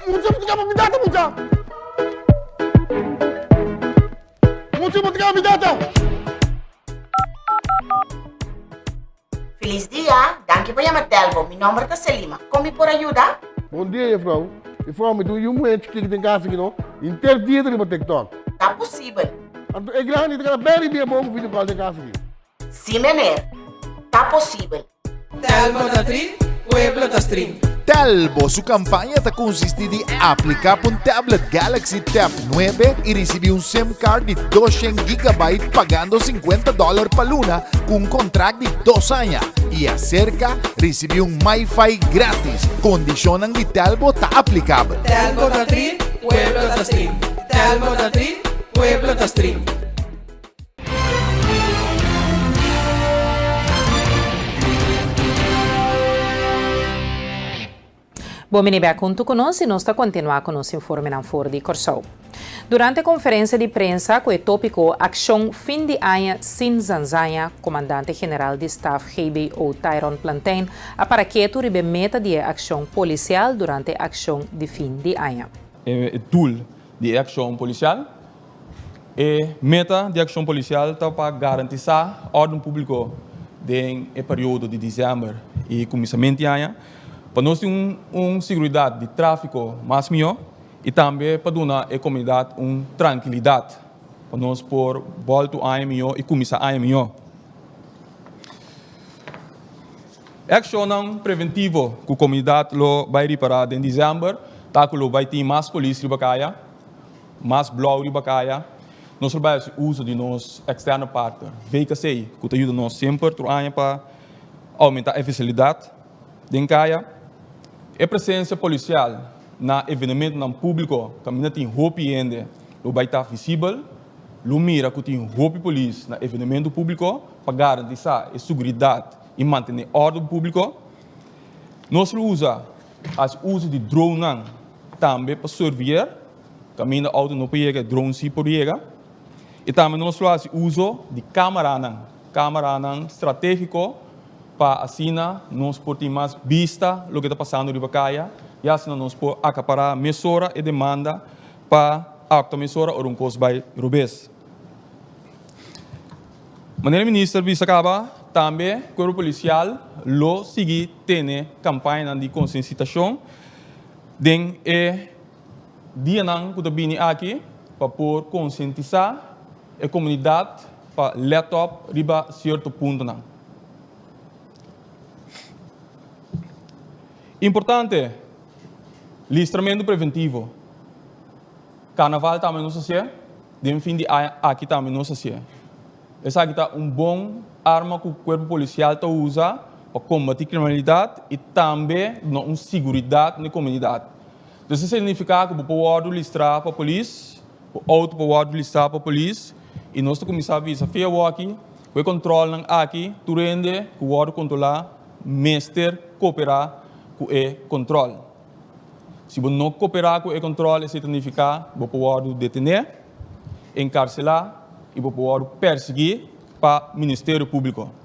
W: Mucha, mucha, mi data, mucha. Mucha, mucha, mi data.
X: Felis dia, danki pa yama Telbo. Mi nomber ta Selima. Kon mi por a yuda?
W: Bon dia, juffrouw. Juffrouw, mi tin un yu muhé chikí den kas aki no. Henter dia ta riba TikTok.
X: Ta posibel.
W: Anto e grandi ta keda bèri bia bon ku video call den kas aki.
X: Sí, meneer. Ta posibel.
Y: Telbo ta trin, pueblo ta strin.
Z: Telbo su campaña ta consisti di aplica pa un tablet Galaxy Tab 9 y ricibi un sim card di 200 gigabyte pagando 50 dollar pa luna cu un contract di dos aña y acerca ricibi un MiFi gratis. Condicionnan di Telbo ta aplicabel.
Y: Telbo ta trin, pueblo ta strin. Telbo ta trin, pueblo ta strin.
A: Bon bini bek huntu ku nos i nos ta kontinuá ku nos informenan for di Kòrsou. Durante konferensia di prensa ku e tópiko Akshon fin di aña sin zanzaña, Komandante General di Staf GBO Tyron Plantijn a para ketu riba e meta di e akshon polisial durante akshon di fin di aña.
L: E doel di e akshon polisial E meta di akshon polisial ta pa garantisá órden públiko den e periodo di desèmber i kuminsament di aña, pa nos tin un siguridat di tráfiko mas mihó i tambe pa duna e komunidat un trankilidat pa nos por bòltu aña mihó i kuminsá aña mihó. E akshonnan preventivo ku komunidat lo bai ripará den desèmber ta ku lo bai tin mas polis riba kaya, Mas blou riba kaya. Nos lo bai hasi uso di nos externe partner, VKC, ku ta yuda nos semper tur aña pa aumenta e visibilidat den kaya. E presensia polisial na evenementonan públiko kaminda tin hopi hende lo bai ta visibel. Lo mira ku tin hopi polis na evenemento públiko pa garantisá e seguridat i mantené órden públiko. Nos lo usa hasi uso di dronenan tambe pa surveer. Kaminda outo no por yega, e drone si por yega. I tambe nos lo hasi uso di kameranan, kameranan stratégiko pa asina nos por tin mas bista loke ta pasando riba kaya i asina nos por akapará mesora e demanda pa aktua mesora ora un kos bai robes. Manera minister bisa kaba, tambe Kuerpo Polisial lo sigui tene kampañanan di konsiensitashon den e Dianan ku ta bini aki pa por konsientisá e komunidat pa lèt òp riba sierto puntonan. Importante, listramentu preventivo. Karnaval tambe nos hasié, den fin di aña aki tambe nos hasié. Esaki ta un bon arma ku kuerpo polisial ta usa pa kombatí kriminalidat i tambe duna un siguridat na e komunidat. Entonces esei significa cu bo por wordo listra pa polis, bo auto por wordo listra pa polis y nos ta cuminsa bisa fe awoki cu e controlnan aki tur hende cu wordo controla mester coopera cu e control. Si bo no coopera cu e control esei ta nifica bo por wordo detene, encarcela y bo por wordo persigui pa Ministerio Publico.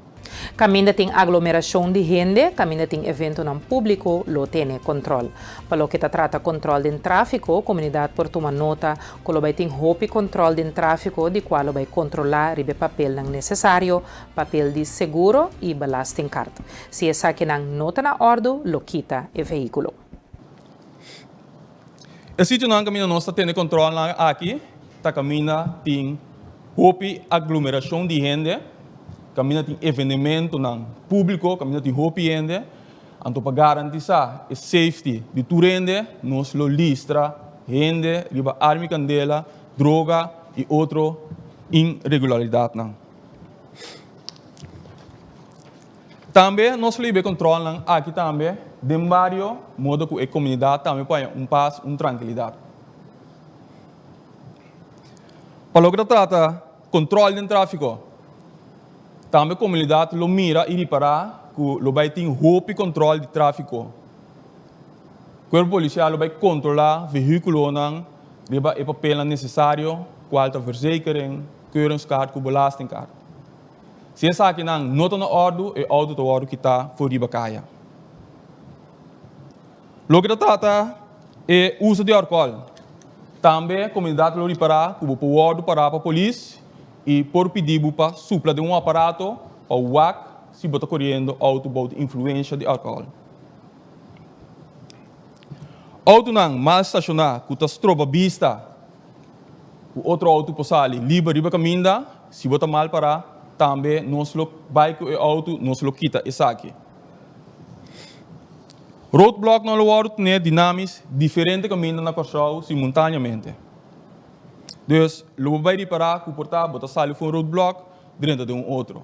A: Kaminda tin aglomerashon di hende, kaminda tin eventonan públiko lo tene kòntròl. Pa loke ta trata kòntròl den tráfiko, komunidat por tuma nota ku lo bai tin hopi kòntròl den tráfiko di kua lo bai kontrolá riba e papelnan nesesario, papel di seguro i belastingkart. Si esakinan no ta na òrdu, lo kita e vehíkulo.
L: E sitionan kaminda nos ta tene kòntròlnan aki ta kaminda tin hopi aglomerashon di hende, kaminda tin evenementonan públiko, kaminda tin hopi hende. Anto pa garantisá e safety di tur hende nos lo listra hende riba arma i kandela, droga i otro inregularidatnan. Tambe nos lo hiba e controlnan aki tambe den bario modo cu e comunidad tambe por haya un paz, un trankilidad. Pa loke ta trata control den trafico, tambe comunidad lo mira y ripara cu lo bay tin hopi control di trafico. Cuerpo Policial lo bay controla vehiculonan riba e papelnan necesario cual ta verzekering, keuringskaart cu belastingkaart. Si esakinan no ta na òrdu, e outo ta wòrdu kitá for riba kaya. Loke ta trata e uso di alkohòl, tambe komunidat lo ripará ku bo por wòrdu pará pa polis i por pidi bo pa supla den un aparato pa wak si bo ta koriendo outo bou di influensha di alkohòl. Outonan mal stashoná ku ta stroba bista Ku otro outo por sali liber riba kaminda, si bo ta mal pará, tambe nos lo bai ku e outo, nos lo kita esaki. Roadblocknan lo wòrdu tene dinamis diferente kaminda na Kòrsou simultaneamente. Dus, lo bo bai ripará ku por ta bo ta sali for un roadblock drenta den un otro.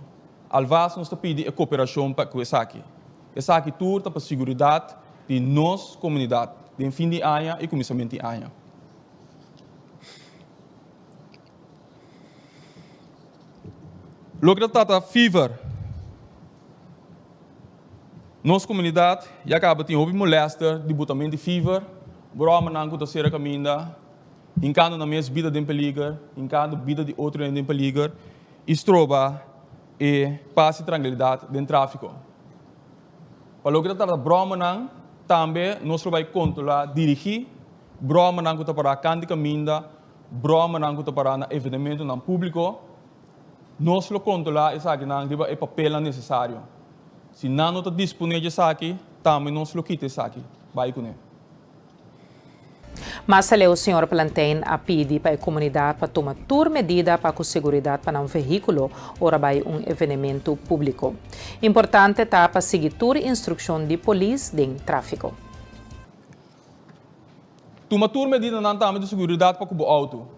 L: Alvas nos ta pidi e koperashon pa ku esaki. Esaki tur ta pa siguridat di nos komunidat den fin di aña i kuminsament di aña. Loke ta trata fever, nos komunidat ya kaba tin hopi molèster di butament di fever, bròmernan ku ta sera kaminda, hinkando nan mes bida den peliger, hinkando bida di otro hende den peliger i stroba e pas i trankilidat den tráfiko. Pa loke ta trata bròmernan, tambe nos lo bai kontrolá dirigí Bròmernan ku ta pará kant di kaminda, bròmernan ku ta pará na evenementonan públiko, nos lo kontrolá esakinan riba e papelnan nesesario. Si nan no ta disponé di esaki, tambe nos lo kita esaki bai kuné.
A: Mas aleu señor Plantein a pidi pa e komunidat pa tuma tur medida pa ku seguridat pa nan vehíkulo ora bai un evenementu públiko. Importante ta pa sigui tur instrukshon di polis den tráfiko.
L: Tuma tur medidanan tambe di seguridat pa ku bo outo.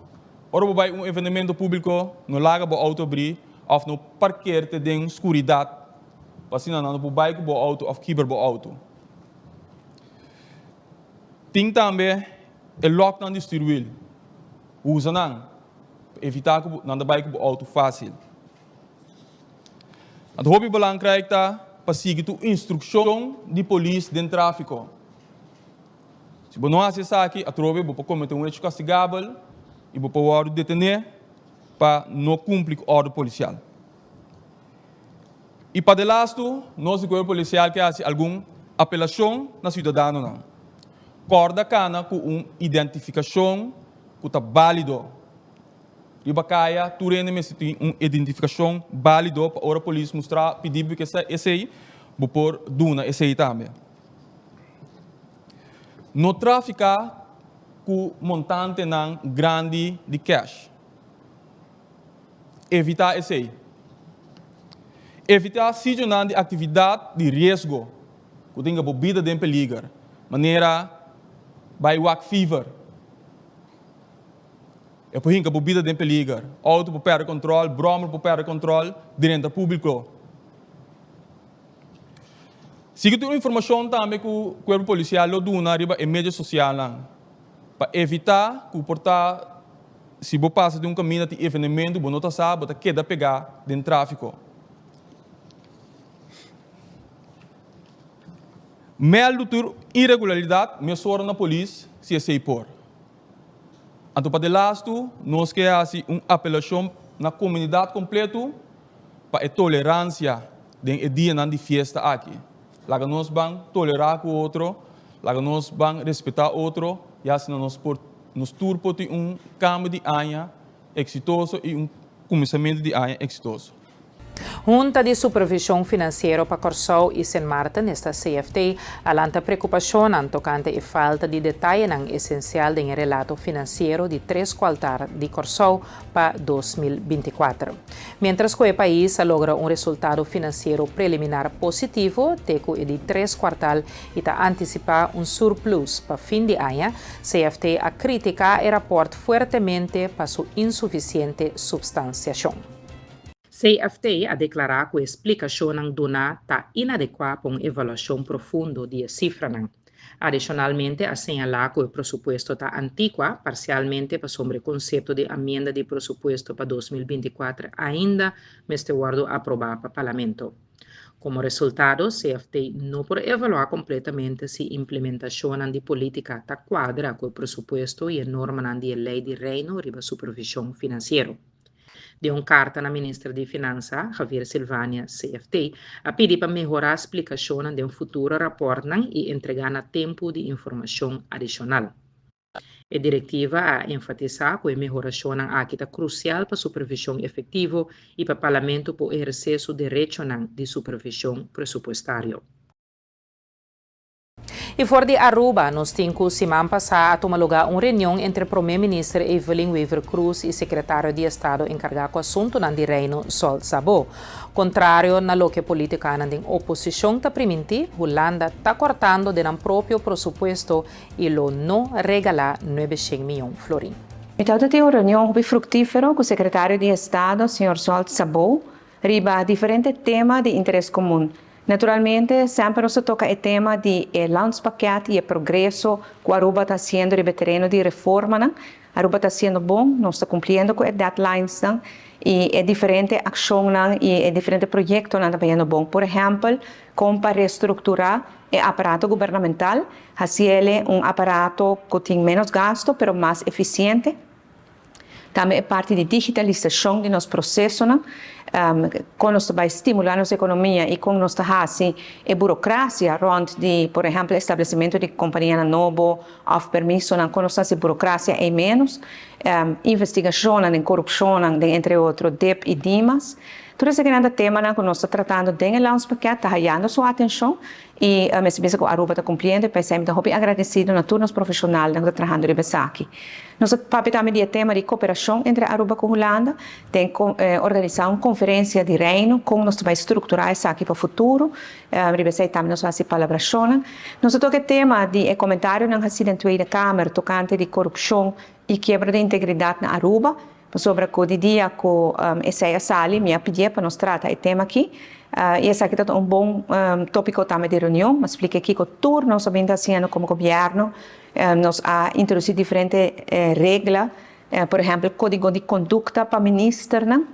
L: Ora bo bai un evenemento públiko, no laga bo outo abrí òf no parker te den skuridat pa asina nan no por bai ku bo outo òf kibra bo outo. Tin tambe e lòknan di stuurwiel. Usa nan pa evitá ku nan ta bai ku bo outo fásil. Anto hopi belangrijk ta pa sigui tur instrukshon di polis den tráfiko. Si bo no hasi esaki, atrobe bo por kometé un hecho kastigabel i bo por wòrdu detené pa no kumpli ku òrdu polisial. I pa delastu, nos di Kuerpo Polisial ke hasi algun apelashon na siudadanonan. Kòrda kana ku un identifikashon ku ta bálido. Riba kaya tur hende mester tin un identifikashon bálido pa ora polis mustra pidi bo ke esei, bo por duna esei tambe. No trafiká ku montantenan grandi di kèsh. Evitá esei. Evitá sitionan di aktividat di riesgo ku tin bo bida den peliger, manera bai wak fever. E por hinka bo bida den peliger. Outo por pèrdè kòntròl, bròmer por pèrdè kòntròl, drenta públiko. Sigui tur informashon tambe ku Kuerpo Polisial lo duna riba e medio sosialnan pa evitá ku por ta si bo pasa den un kaminda tin evenementu bo no ta sa bo ta keda pegá den tráfiko. Mèldu tur iregularidat mesora na polis si esei por. Anto pa delastu nos ke hasi un apelashon na komunidat kompletu pa e toleransia den e dianan di fiesta aki. Laga nos ban tolerá ku otro, laga nos ban respetá otro i asina nos por nos tur por tin un kambio di aña eksitoso i un kuminsamentu di aña eksitoso.
A: Hunta di Supervishon Finansiero pa Kòrsou i Sint Maarten, esta CFT, a lanta preokupashonnan tokante e falta di detayenan esensial den e relato finansiero di tres kualtar di Kòrsou pa 2024. Miéntras ku e pais a logra un resultado finansiero preliminar positivo te ku e di tres kuartal i ta antisipá un surplus pa fin di aña, CFT a kritiká e rapòrt fuertemente pa su insufisiente supstansiashon. CFT a deklará ku e splikashonnan duná ta inadekuá pa un evaluashon profundo di e sifranan. Adishonalmente a señalá ku e presupuesto ta antikua, parsialmente pasobra e konsepto di amienda di presupuesto pa 2024 ainda mester wòrdu aprobá pa Parlamento. Komo resultado, CFT no por evaluá kompletamente si implementashonnan di polítika ta kuadra ku e presupuesto i e normanan di e Lei di Reino riba Supervishon Finansiero. Den un karta na minister di Finansa, Javier Silvania, CFT, a pidi pa mehorá splikashonnan den futuro rapòrtnan i entregá na tempu di informashon adishonal. E direktiva a enfatisá ku e mehorashonnan aki ta krusial pa supervishon efektivo i pa Parlamento por ehersé su derechonan di supervishon presupuestario. I for di Aruba, nos tin ku siman pasá a tuma lugá un reunion entre Promé Minister Evelyn Wever-Croes i Sekretario di Estado enkargá ku asuntunan di Reino, Sol Szabó. Kontrario na loke politikanan den oposishon ta primintí, Hulanda ta kòrtando den nan propio prosupuesto i lo no regalá 900 mion florin.
C: Mi tabata tin un reunion hopi fruktífero ku Sekretario di Estado, señor Sol Szabó, riba diferente tema di interes komun. Naturalmente, semper nos ta toca e tema di e landspakket y e progreso cu Aruba ta haciendo riba e tereno di reformanan. Aruba ta haciendo bon, nos ta cumpliendo cu e deadlinesnan y e diferente accionnan y e diferente proyectonan ta bayendo bon. Por ehempel, con pa restructura e aparato gubernamental, haciele un aparato cu tin menos gasto pero mas eficiente. Tambe e parti di digitalisashon di nos prosesonan, kon nos ta bai stimulá nos ekonomia i kon nos ta hasi e burokrasia rònt di, por ehèmpel, establesimentu di kompanianan nobo òf permisonan, kon nos ta hasi burokrasia ei ménos, investigashonnan den korupshonnan den entre otro dip i dimas. Tur esakinan ta temanan ku nos ta tratando den e Landspakket, ta hayando su atenshon I mester bisa ku Aruba ta kumpliendo i pa esei mi ta hopi agradesido na tur nos profeshonalnan ku ta trahando riba esaki. Nos a papia tambe di e tema di koperashon entre Aruba ku Hulanda, den organisá un konferensia di Reino kon nos ta bai strukturá esaki pa futuro. Riba esei tambe nos a hasi palabrashonnan. Nos a toka e tema di e komentarionan hasi den Tweede Kamer tokante di korupshon i kiebra di integridat na Aruba. Pasobra ku di dia ku esei a sali, mi a pidié pa nos trata e tema akí. I esaki ta un bon tópiko tambe di reunion. Mi a splika kiko tur nos a bin ta hasiendo komo gobièrnu. Nos a introdusí diferente regla, por ehèmpel kódigo di kondukta pa ministernan.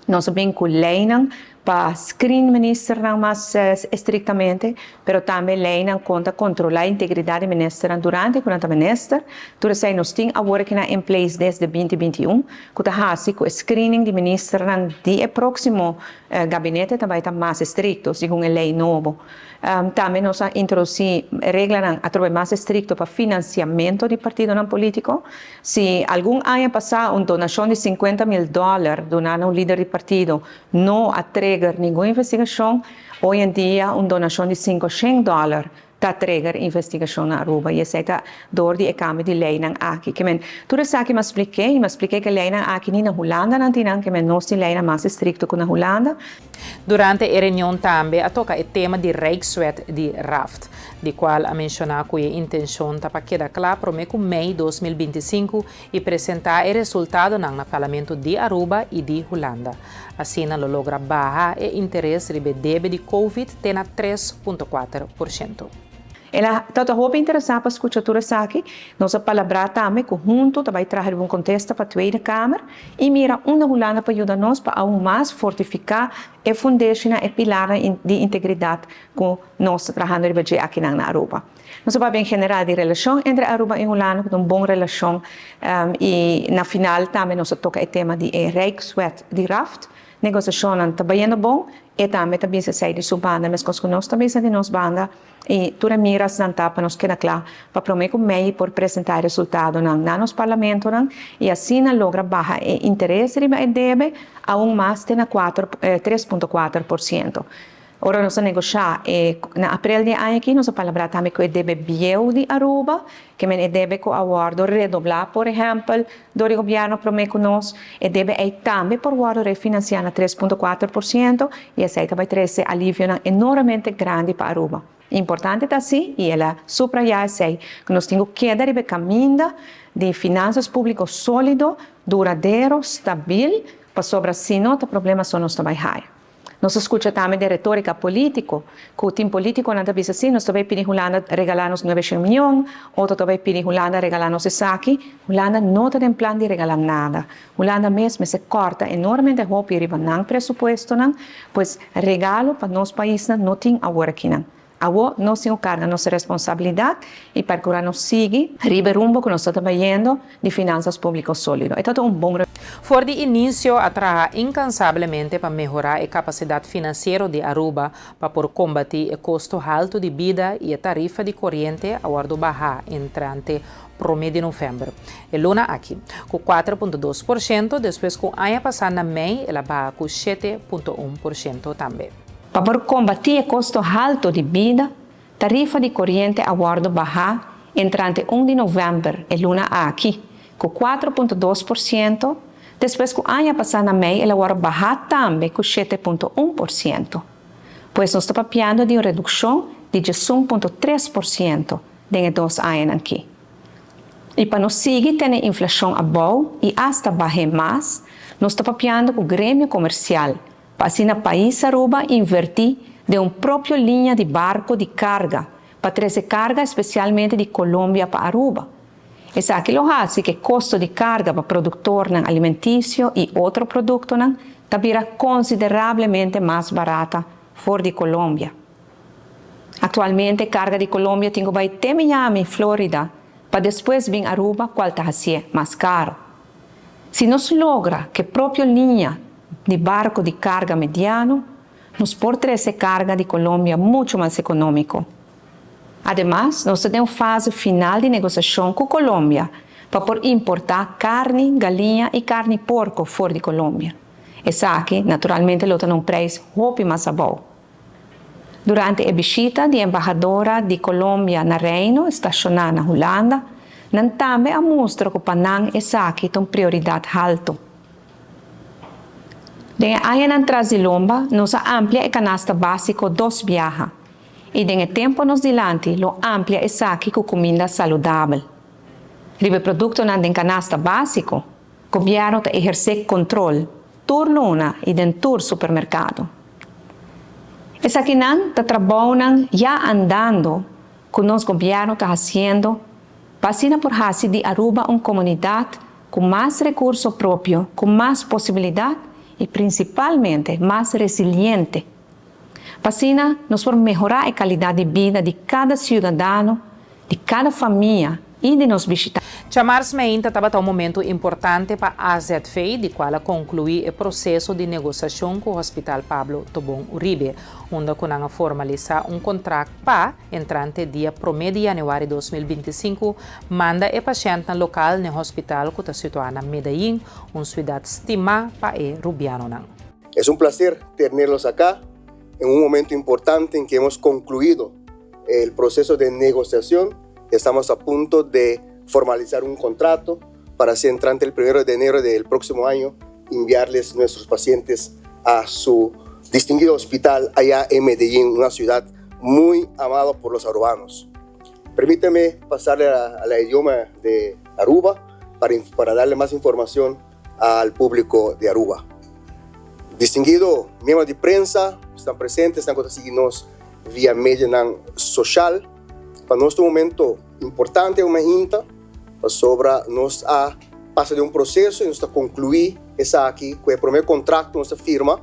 C: Nos a bin ku leinan pa screen ministernan mas estriktamente, pero tambe leinan kon ta kontrolá integridat di ministernan durante ku nan ta minister. Tur esei nos tin awor akinan in place desde 2021, ku ta hasi ku e screening di ministernan di e próksimo gabinete ta bai ta mas estrikto, segun e lei nobo. Tambe nos a introdusí reglanan atrobe mas estrikto pa finansiamentu di partidonan polítiko. Si algun aña pasá un donashon di 50 mil dòler duná na un lider di partido no a trigger ningun investigashon, hoy en dia un donashon di 500 dòler ta trigger investigashon na Aruba i esei ta dor di e kambio di leinan aki. Ke men tur esaki mi a splik'é i mi a splik'é ku e leinan aki ni na Hulanda nan tin nan, ke men nos tin leinan mas estrikto ku na Hulanda.
A: Durante e reunion tambe a toka e tema di Rijkswet di Raft, di kual a menshoná ku e intenshon ta pa keda kla promé ku mei 2025 i presentá e resultadonan na Parlamento di Aruba i di Hulanda. Asina lo logra baha e interes riba e debe di Covid te na 3.4%.
C: El a ta hopi interesá pa skucha tur esaki. Nos a palabrá tambe ku huntu ta bai traha riba un kontesta pa Tweede Kamer i mira unda Hulanda por yuda nos pa aun mas fortifiká e fundeshinan, e pilarnan di integridat ku nos ta trahando riba dje akinan na Aruba. Nos a papia en general di relashon entre Aruba i Hulanda ku ta un bon relashon i na final tambe nos a toka e tema di e Rijkswet di Raft. Negosiashonnan ta bayendo bon. E tambe ta bisa esei di su banda, meskos ku nos ta bisa di nos banda, i tur e mirasnan ta pa nos keda kla pa promé ku mei por presentá e resultadonan na nos parlamentonan i asina logra baha e interes riba e debe aun mas te na kuater, 3.4%. Ora nos a negoshá e na aprel di e aña aki nos a palabrá tambe ku e debe bieu di Aruba, ke men e debe ku a wòrdu redoblá por ehèmpel dor di gobièrnu promé ku nos, e debe ei tambe por wòrdu refinansiá na 3.4% i esei ta bai trese alivionan enormemente grandi pa Aruba. Importante ta si, i el a suprayá esei, ku nos tin ku keda riba e kaminda di finansas públiko sólido, duradero, stabil, pasobra si no ta problema so nos ta bai haya. Nos a skucha tambe den retórika polítiko ku tin polítikonan ta bisa si nos ta bai pidi Hulanda regalá nos nuebeshen mion, otro ta bai pidi Hulanda regalá nos esaki. Hulanda no ta den plan di regalá nada. Hulanda mes mester kòrta enormemente hopi riba nan presupuestonan, pues regalo pa nos paisnan no tin awor akinan. Awor nos tin ku karga nos responsabilidat i perkurá nos sigui riba e rumbo ku nos ta bayendo di finansas públiko sólido. E ta un bon.
A: For di inisio a traha inkansablemente pa mehorá e kapasidat finansiero di Aruba pa por kombatí e kosto haltu di bida i e tarifa di koriente a wòrdu bahá entrante promé di novèmber e luna aki ku 4.2% despues ku aña pasá na mei el a baha ku 7.1% tambe.
C: Pa por kombatí e kosto haltu di bida, tarifa di koriente a wòrdu bahá entrante un di novèmber e luna aki ku 4.2%, despues ku aña pasá na mei el a wòrdu bahá tambe ku 7.1%. Pues nos ta papiando di un redukshon di 11.3% den e dos añanan ki. I pa nos sigui tene inflashon abou i asta bah'é mas, nos ta papiando ku gremio komersial Pa asina pais Aruba inverti den un propio liña di barco di carga pa trece carga especialmente di Colombia pa Aruba. Esaki lo haci cu e costo di carga pa productornan alimenticio y otro productonan ta bira considerablemente mas barata for di Colombia. Actualmente carga di Colombia tin cu bay te Miami, Florida, pa despues bin Aruba cual ta hacié mas caro. Si nos logra ku e propio liña di barku di karga mediano, nos por trese karga di Colombia muchu mas ekonómiko. Ademas, nos ta den un fase final di negosiashon ku Colombia pa por importá karni galiña i karni porko for di Colombia. Esaki, naturalmente, lo ta na un preis hopi mas abou. Durante e bishita di embahadora di Colombia na Reino stashoná na Hulanda, nan tambe a mustra ku pa nan esaki ta un prioridat haltu. Den e añanan tras di lomba nos a amplia e kanasta básiko dos biaha i den e tempu nos dilanti lo amplia esaki ku kuminda saludabel. Riba e produktonan den kanasta básiko, gobièrnu ta ehersé kontrol tur luna i den tur supermerkado. Esakinan ta trabounan ya andando ku nos gobièrnu ta hasiendo pa asina por hasi di Aruba un komunidat ku mas rekurso propio, ku mas posibilidat i prinsipalmente mas resiliente. Pa asina nos por mehorá e kalidat di bida di kada siudadano di kada famia i di nos bishitante.
A: Djamars meinta tabata un momento importante pa AZV, di cual a conclui e proceso di negociacion cu Hospital Pablo Tobon Uribe, unda cu nan a formalisa un contract pa, entrante dia prome di januari 2025, manda e pashentnan local n'e hospital cu ta situa na Medellin, un ciudad stima pa e Rubianonan.
E: Es un placer tenerlos acá en un momento importante en que hemos concluido el proceso de negociación. Estamos a punto de formalizar un contrato para así entrante el primero de enero del próximo año enviarles nuestros pacientes a su distinguido hospital allá en Medellín, una ciudad muy amada por los arubanos. Permíteme pasarle al idioma de Aruba para, para darle más información al público de Aruba. Distinguido miembro de prensa, están presentes, están con seguirnos via media social. Pa nos un momento importante, un hinta, sobra nos a pasa di un proceso y nos ta conclui esaki, cu e prome contrato nos a firma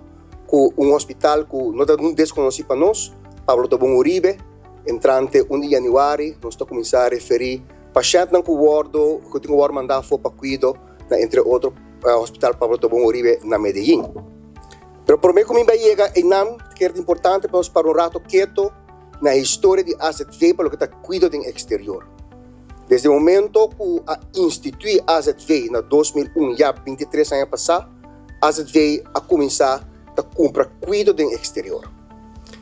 E: cu un hospital cu no ta un desconoci pa nos, Pablo Tobón Uribe, entrante 1 di januari nos ta cuminsa referi pashentnan cu wordo, cu tin cu wordo manda afo pa cuido na entre otro Hospital Pablo Tobón Uribe na Medellin. Pero promé ku mi bai yega einan, ta kere ta importante pa nos para un rato keto na e historia di AZV pa loke ta kuido den eksterior. Desde e momento ku a instituí AZV na 2001, ya 23 aña pasá, AZV a kuminsá ta kumpra kuido den eksterior.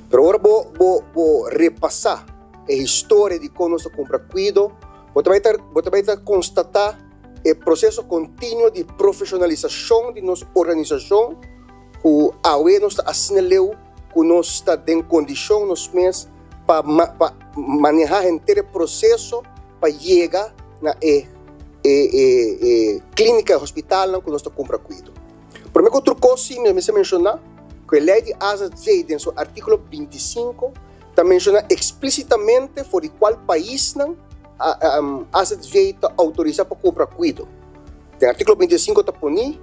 E: Pero ora bo bo bo repasá e historia di kon nos ta kumpra kuido, bo ta bai ta bo ta bai ta konstatá e proseso kontinuo di profeshonalisashon di nos organisashon ku awe nos ta asina leu ku nos ta den kondishon nos mes pa pa manehá henter e proseso pa yega na e e e e klínika, e hospitalnan ku nos ta kumpra kuido. Promé ku tur kos sí mi mester menshoná ku e lei di AZV den su artíkulo 25 ta menshoná eksplísitamente for di kual paisnan AZV ta outorisá pa kumpra kuido. Den artíkulo 25 ta poní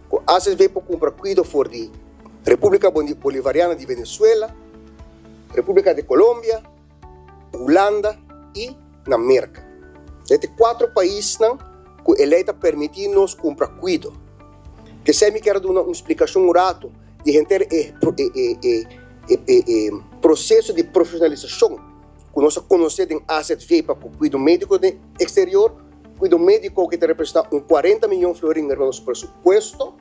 E: ku AZV por kumpra kuido for di Repúblika Bolivariana di Venezuela, Repúblika di Colombia, Hulanda i na Merka. E ta e kuatro paisnan ku e lei ta permití nos kumpra kuido. P'esei mi kier a duna un splikashon un ratu di henter e e proseso di profeshonalisashon ku nos a konosé den AZV pa ku kuido médiko den eksterior, kuido médiko ku ta representá un 40 miyon florin riba nos presupuesto,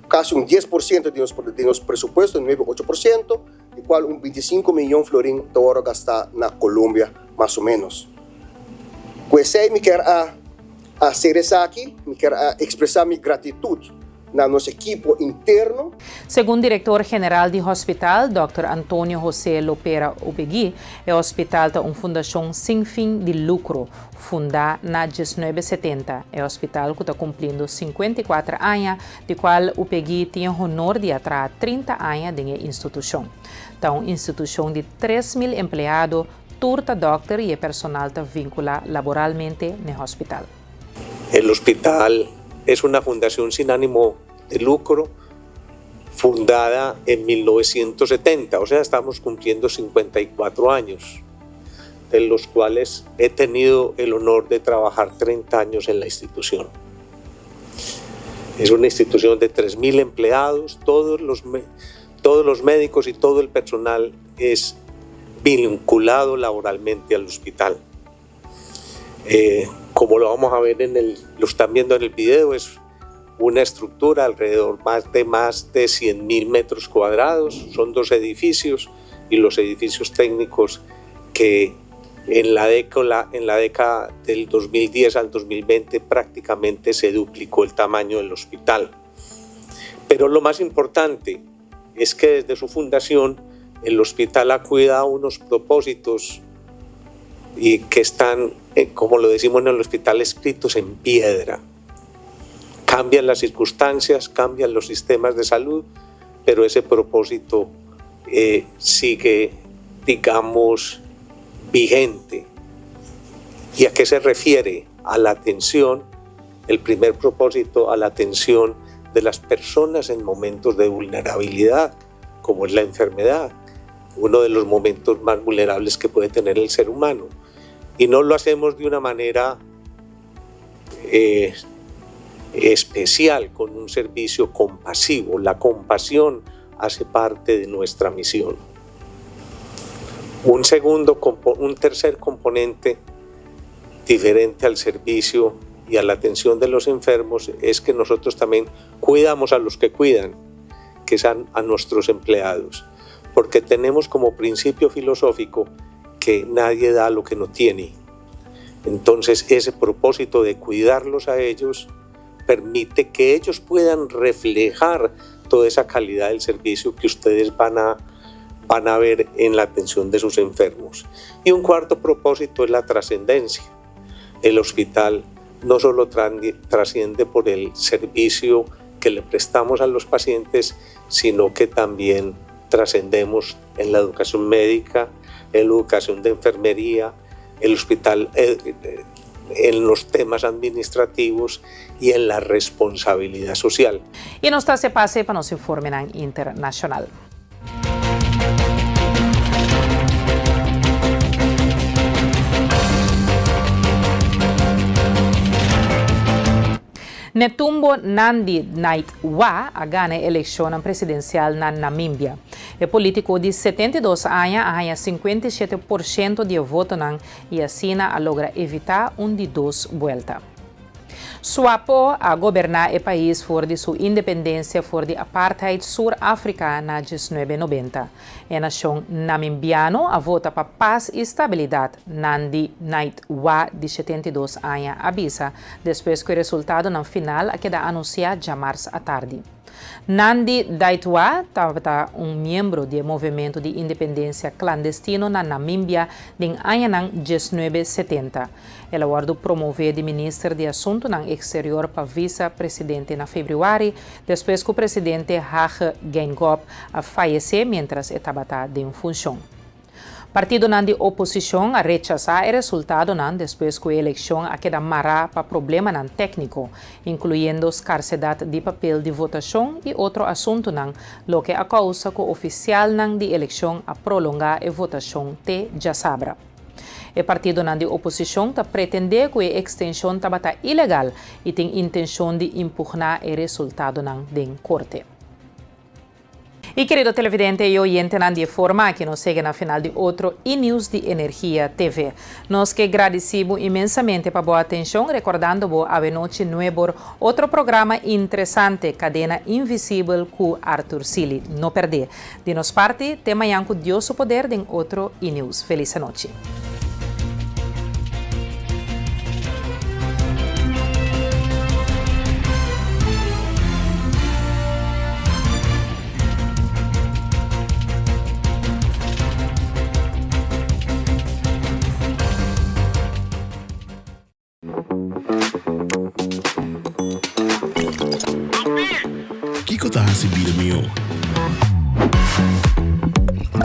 E: kasi un 10% di nos di nos presupuesto, nuebe 8%, di kual un 25 miyon florin ta wòrdu gastá na Colombia mas o ménos. Ku esei mi kier a hacer esaki, mi kier a ekspresá mi gratitut na nos ekipo interno.
A: Segun direktor general di hospital, dòkter Antonio José Lopera Upegui, e hospital ta un fundashon sin fin di lukro, fundá na diesnuebe setenta. E hospital ku ta kumplindo 54 aña, di kual Upegui tin e honor di a traha 30 aña den e institushon. Ta un institushon di 3000 empleado, tur ta dòkter i e personal ta vinkulá laboralmente n'e hospital.
D: El hospital es una fundación sin ánimo de lucro fundada en 1970, o sea, estamos cumpliendo 54 años, de los cuales he tenido el honor de trabajar 30 años en la institución. Es una institución de 3.000 empleados, todos los, todos los médicos y todo el personal es vinculado laboralmente al hospital. Eh, como lo vamos a ver en el, lo están viendo en el video, es una estructura alrededor más de más de 100.000 metros cuadrados, son dos edificios y los edificios técnicos que en la década, en la década del 2010 al 2020 prácticamente se duplicó el tamaño del hospital. Pero lo más importante es que desde su fundación el hospital ha cuidado unos propósitos y que están, eh, como lo decimos en el hospital, escritos en piedra. Cambian las circunstancias, cambian los sistemas de salud, pero ese propósito eh, sigue, digamos, vigente. ¿Y a qué se refiere? A la atención, el primer propósito, a la atención de las personas en momentos de vulnerabilidad, como es la enfermedad, uno de los momentos más vulnerables que puede tener el ser humano. Y no lo hacemos de una manera eh, especial, con un servicio compasivo. La compasión hace parte de nuestra misión. Un segundo, un tercer componente diferente al servicio y a la atención de los enfermos es que nosotros también cuidamos a los que cuidan, que son a nuestros empleados, porque tenemos como principio filosófico que nadie da lo que no tiene. Entonces ese propósito de cuidarlos a ellos permite que ellos puedan reflejar toda esa calidad del servicio que ustedes van a, van a ver en la atención de sus enfermos. Y un cuarto propósito es la trascendencia. El hospital no solo trasciende por el servicio que le prestamos a los pacientes, sino que también trascendemos en la educación médica, en la educación de enfermería, el hospital eh, eh, en los temas administrativos y en la responsabilidad social.
A: I nos ta hasi pase pa nos informenan internashonal. Netumbo Nandi-Ndaitwah a gana e elekshonnan presidensial na Namimbia. E polítiko di 72 aña a haña 57% di e votonan i asina a logra evitá un di dos buelta. SWAPO a goberná e pais for di su independensia for di apartheid Sur Afrika na 1990. E nashon namimbiano a vota pa pas i stabilidat, Nandi Naitwah di 72 aña a bisa despues ku e resultadonan final a keda anunsiá djamars atardi. Nandi Ndaitwah tabata un miembro di e movementu di independensia klandestino na Namimbia den añanan 1970. El a wòrdu promové di minister di Asuntunan Eksterior pa visa presidente na febrüari, despues ku presidente Hage Geingob a fayesé miéntras e tabata den funshon. Partidonan di oposishon a rechasá e resultadonan despues ku e elekshon a keda mará pa problemanan tékniko, inkluyendo skarsedat di papel di votashon i otro asuntunan, loke a kousa ku ofisialnan di elekshon a prolongá e votashon te djasabra. E partidonan di oposishon ta pretendé ku e ekstenshon tabata ilegal i tin intenshon di impugná e resultadonan den korte. I kerido televidente i oyentenan di e forma aki nos yega na final di otro E-News di Energia TV. Nos ke gradisí bo inmensamente pa bo atenshon rekordando bo awenochi nuebor otro programa interesante Kadena Invisibel ku Arthur Sealy. No pèrdé. Di nos parti, te mañan ku Dios su poder den otro E-News. Felis anochi.
F: Kiko ta hasi bida mihó?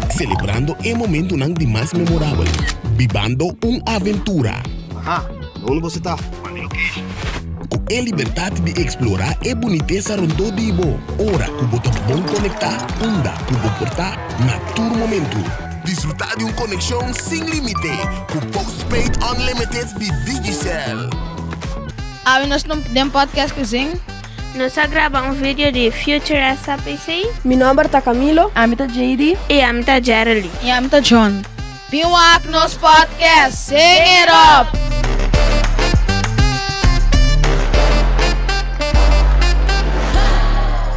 F: Selebrando e momentunan di mas memorabel. Bibando un aventura.
E: Aha, unda boso ta? Manda location.
F: Ku e libertat di eksplorá e bunitesa rondó di bo. Ora ku bo ta bon konektá unda ku bo por ta na tur momentu. Disfrutá di un konekshon sin límite ku Postpaid Unlimited di Digicel.
G: Awe nos ta den podcast ku Zing.
H: Nos a graba un video di Future SAPC.
I: Mi nomber ta Camilo.
J: Ami ta JD.
H: I ami ta Jerely.
G: I ami ta John. Bin wak nos podcast Sing It Up!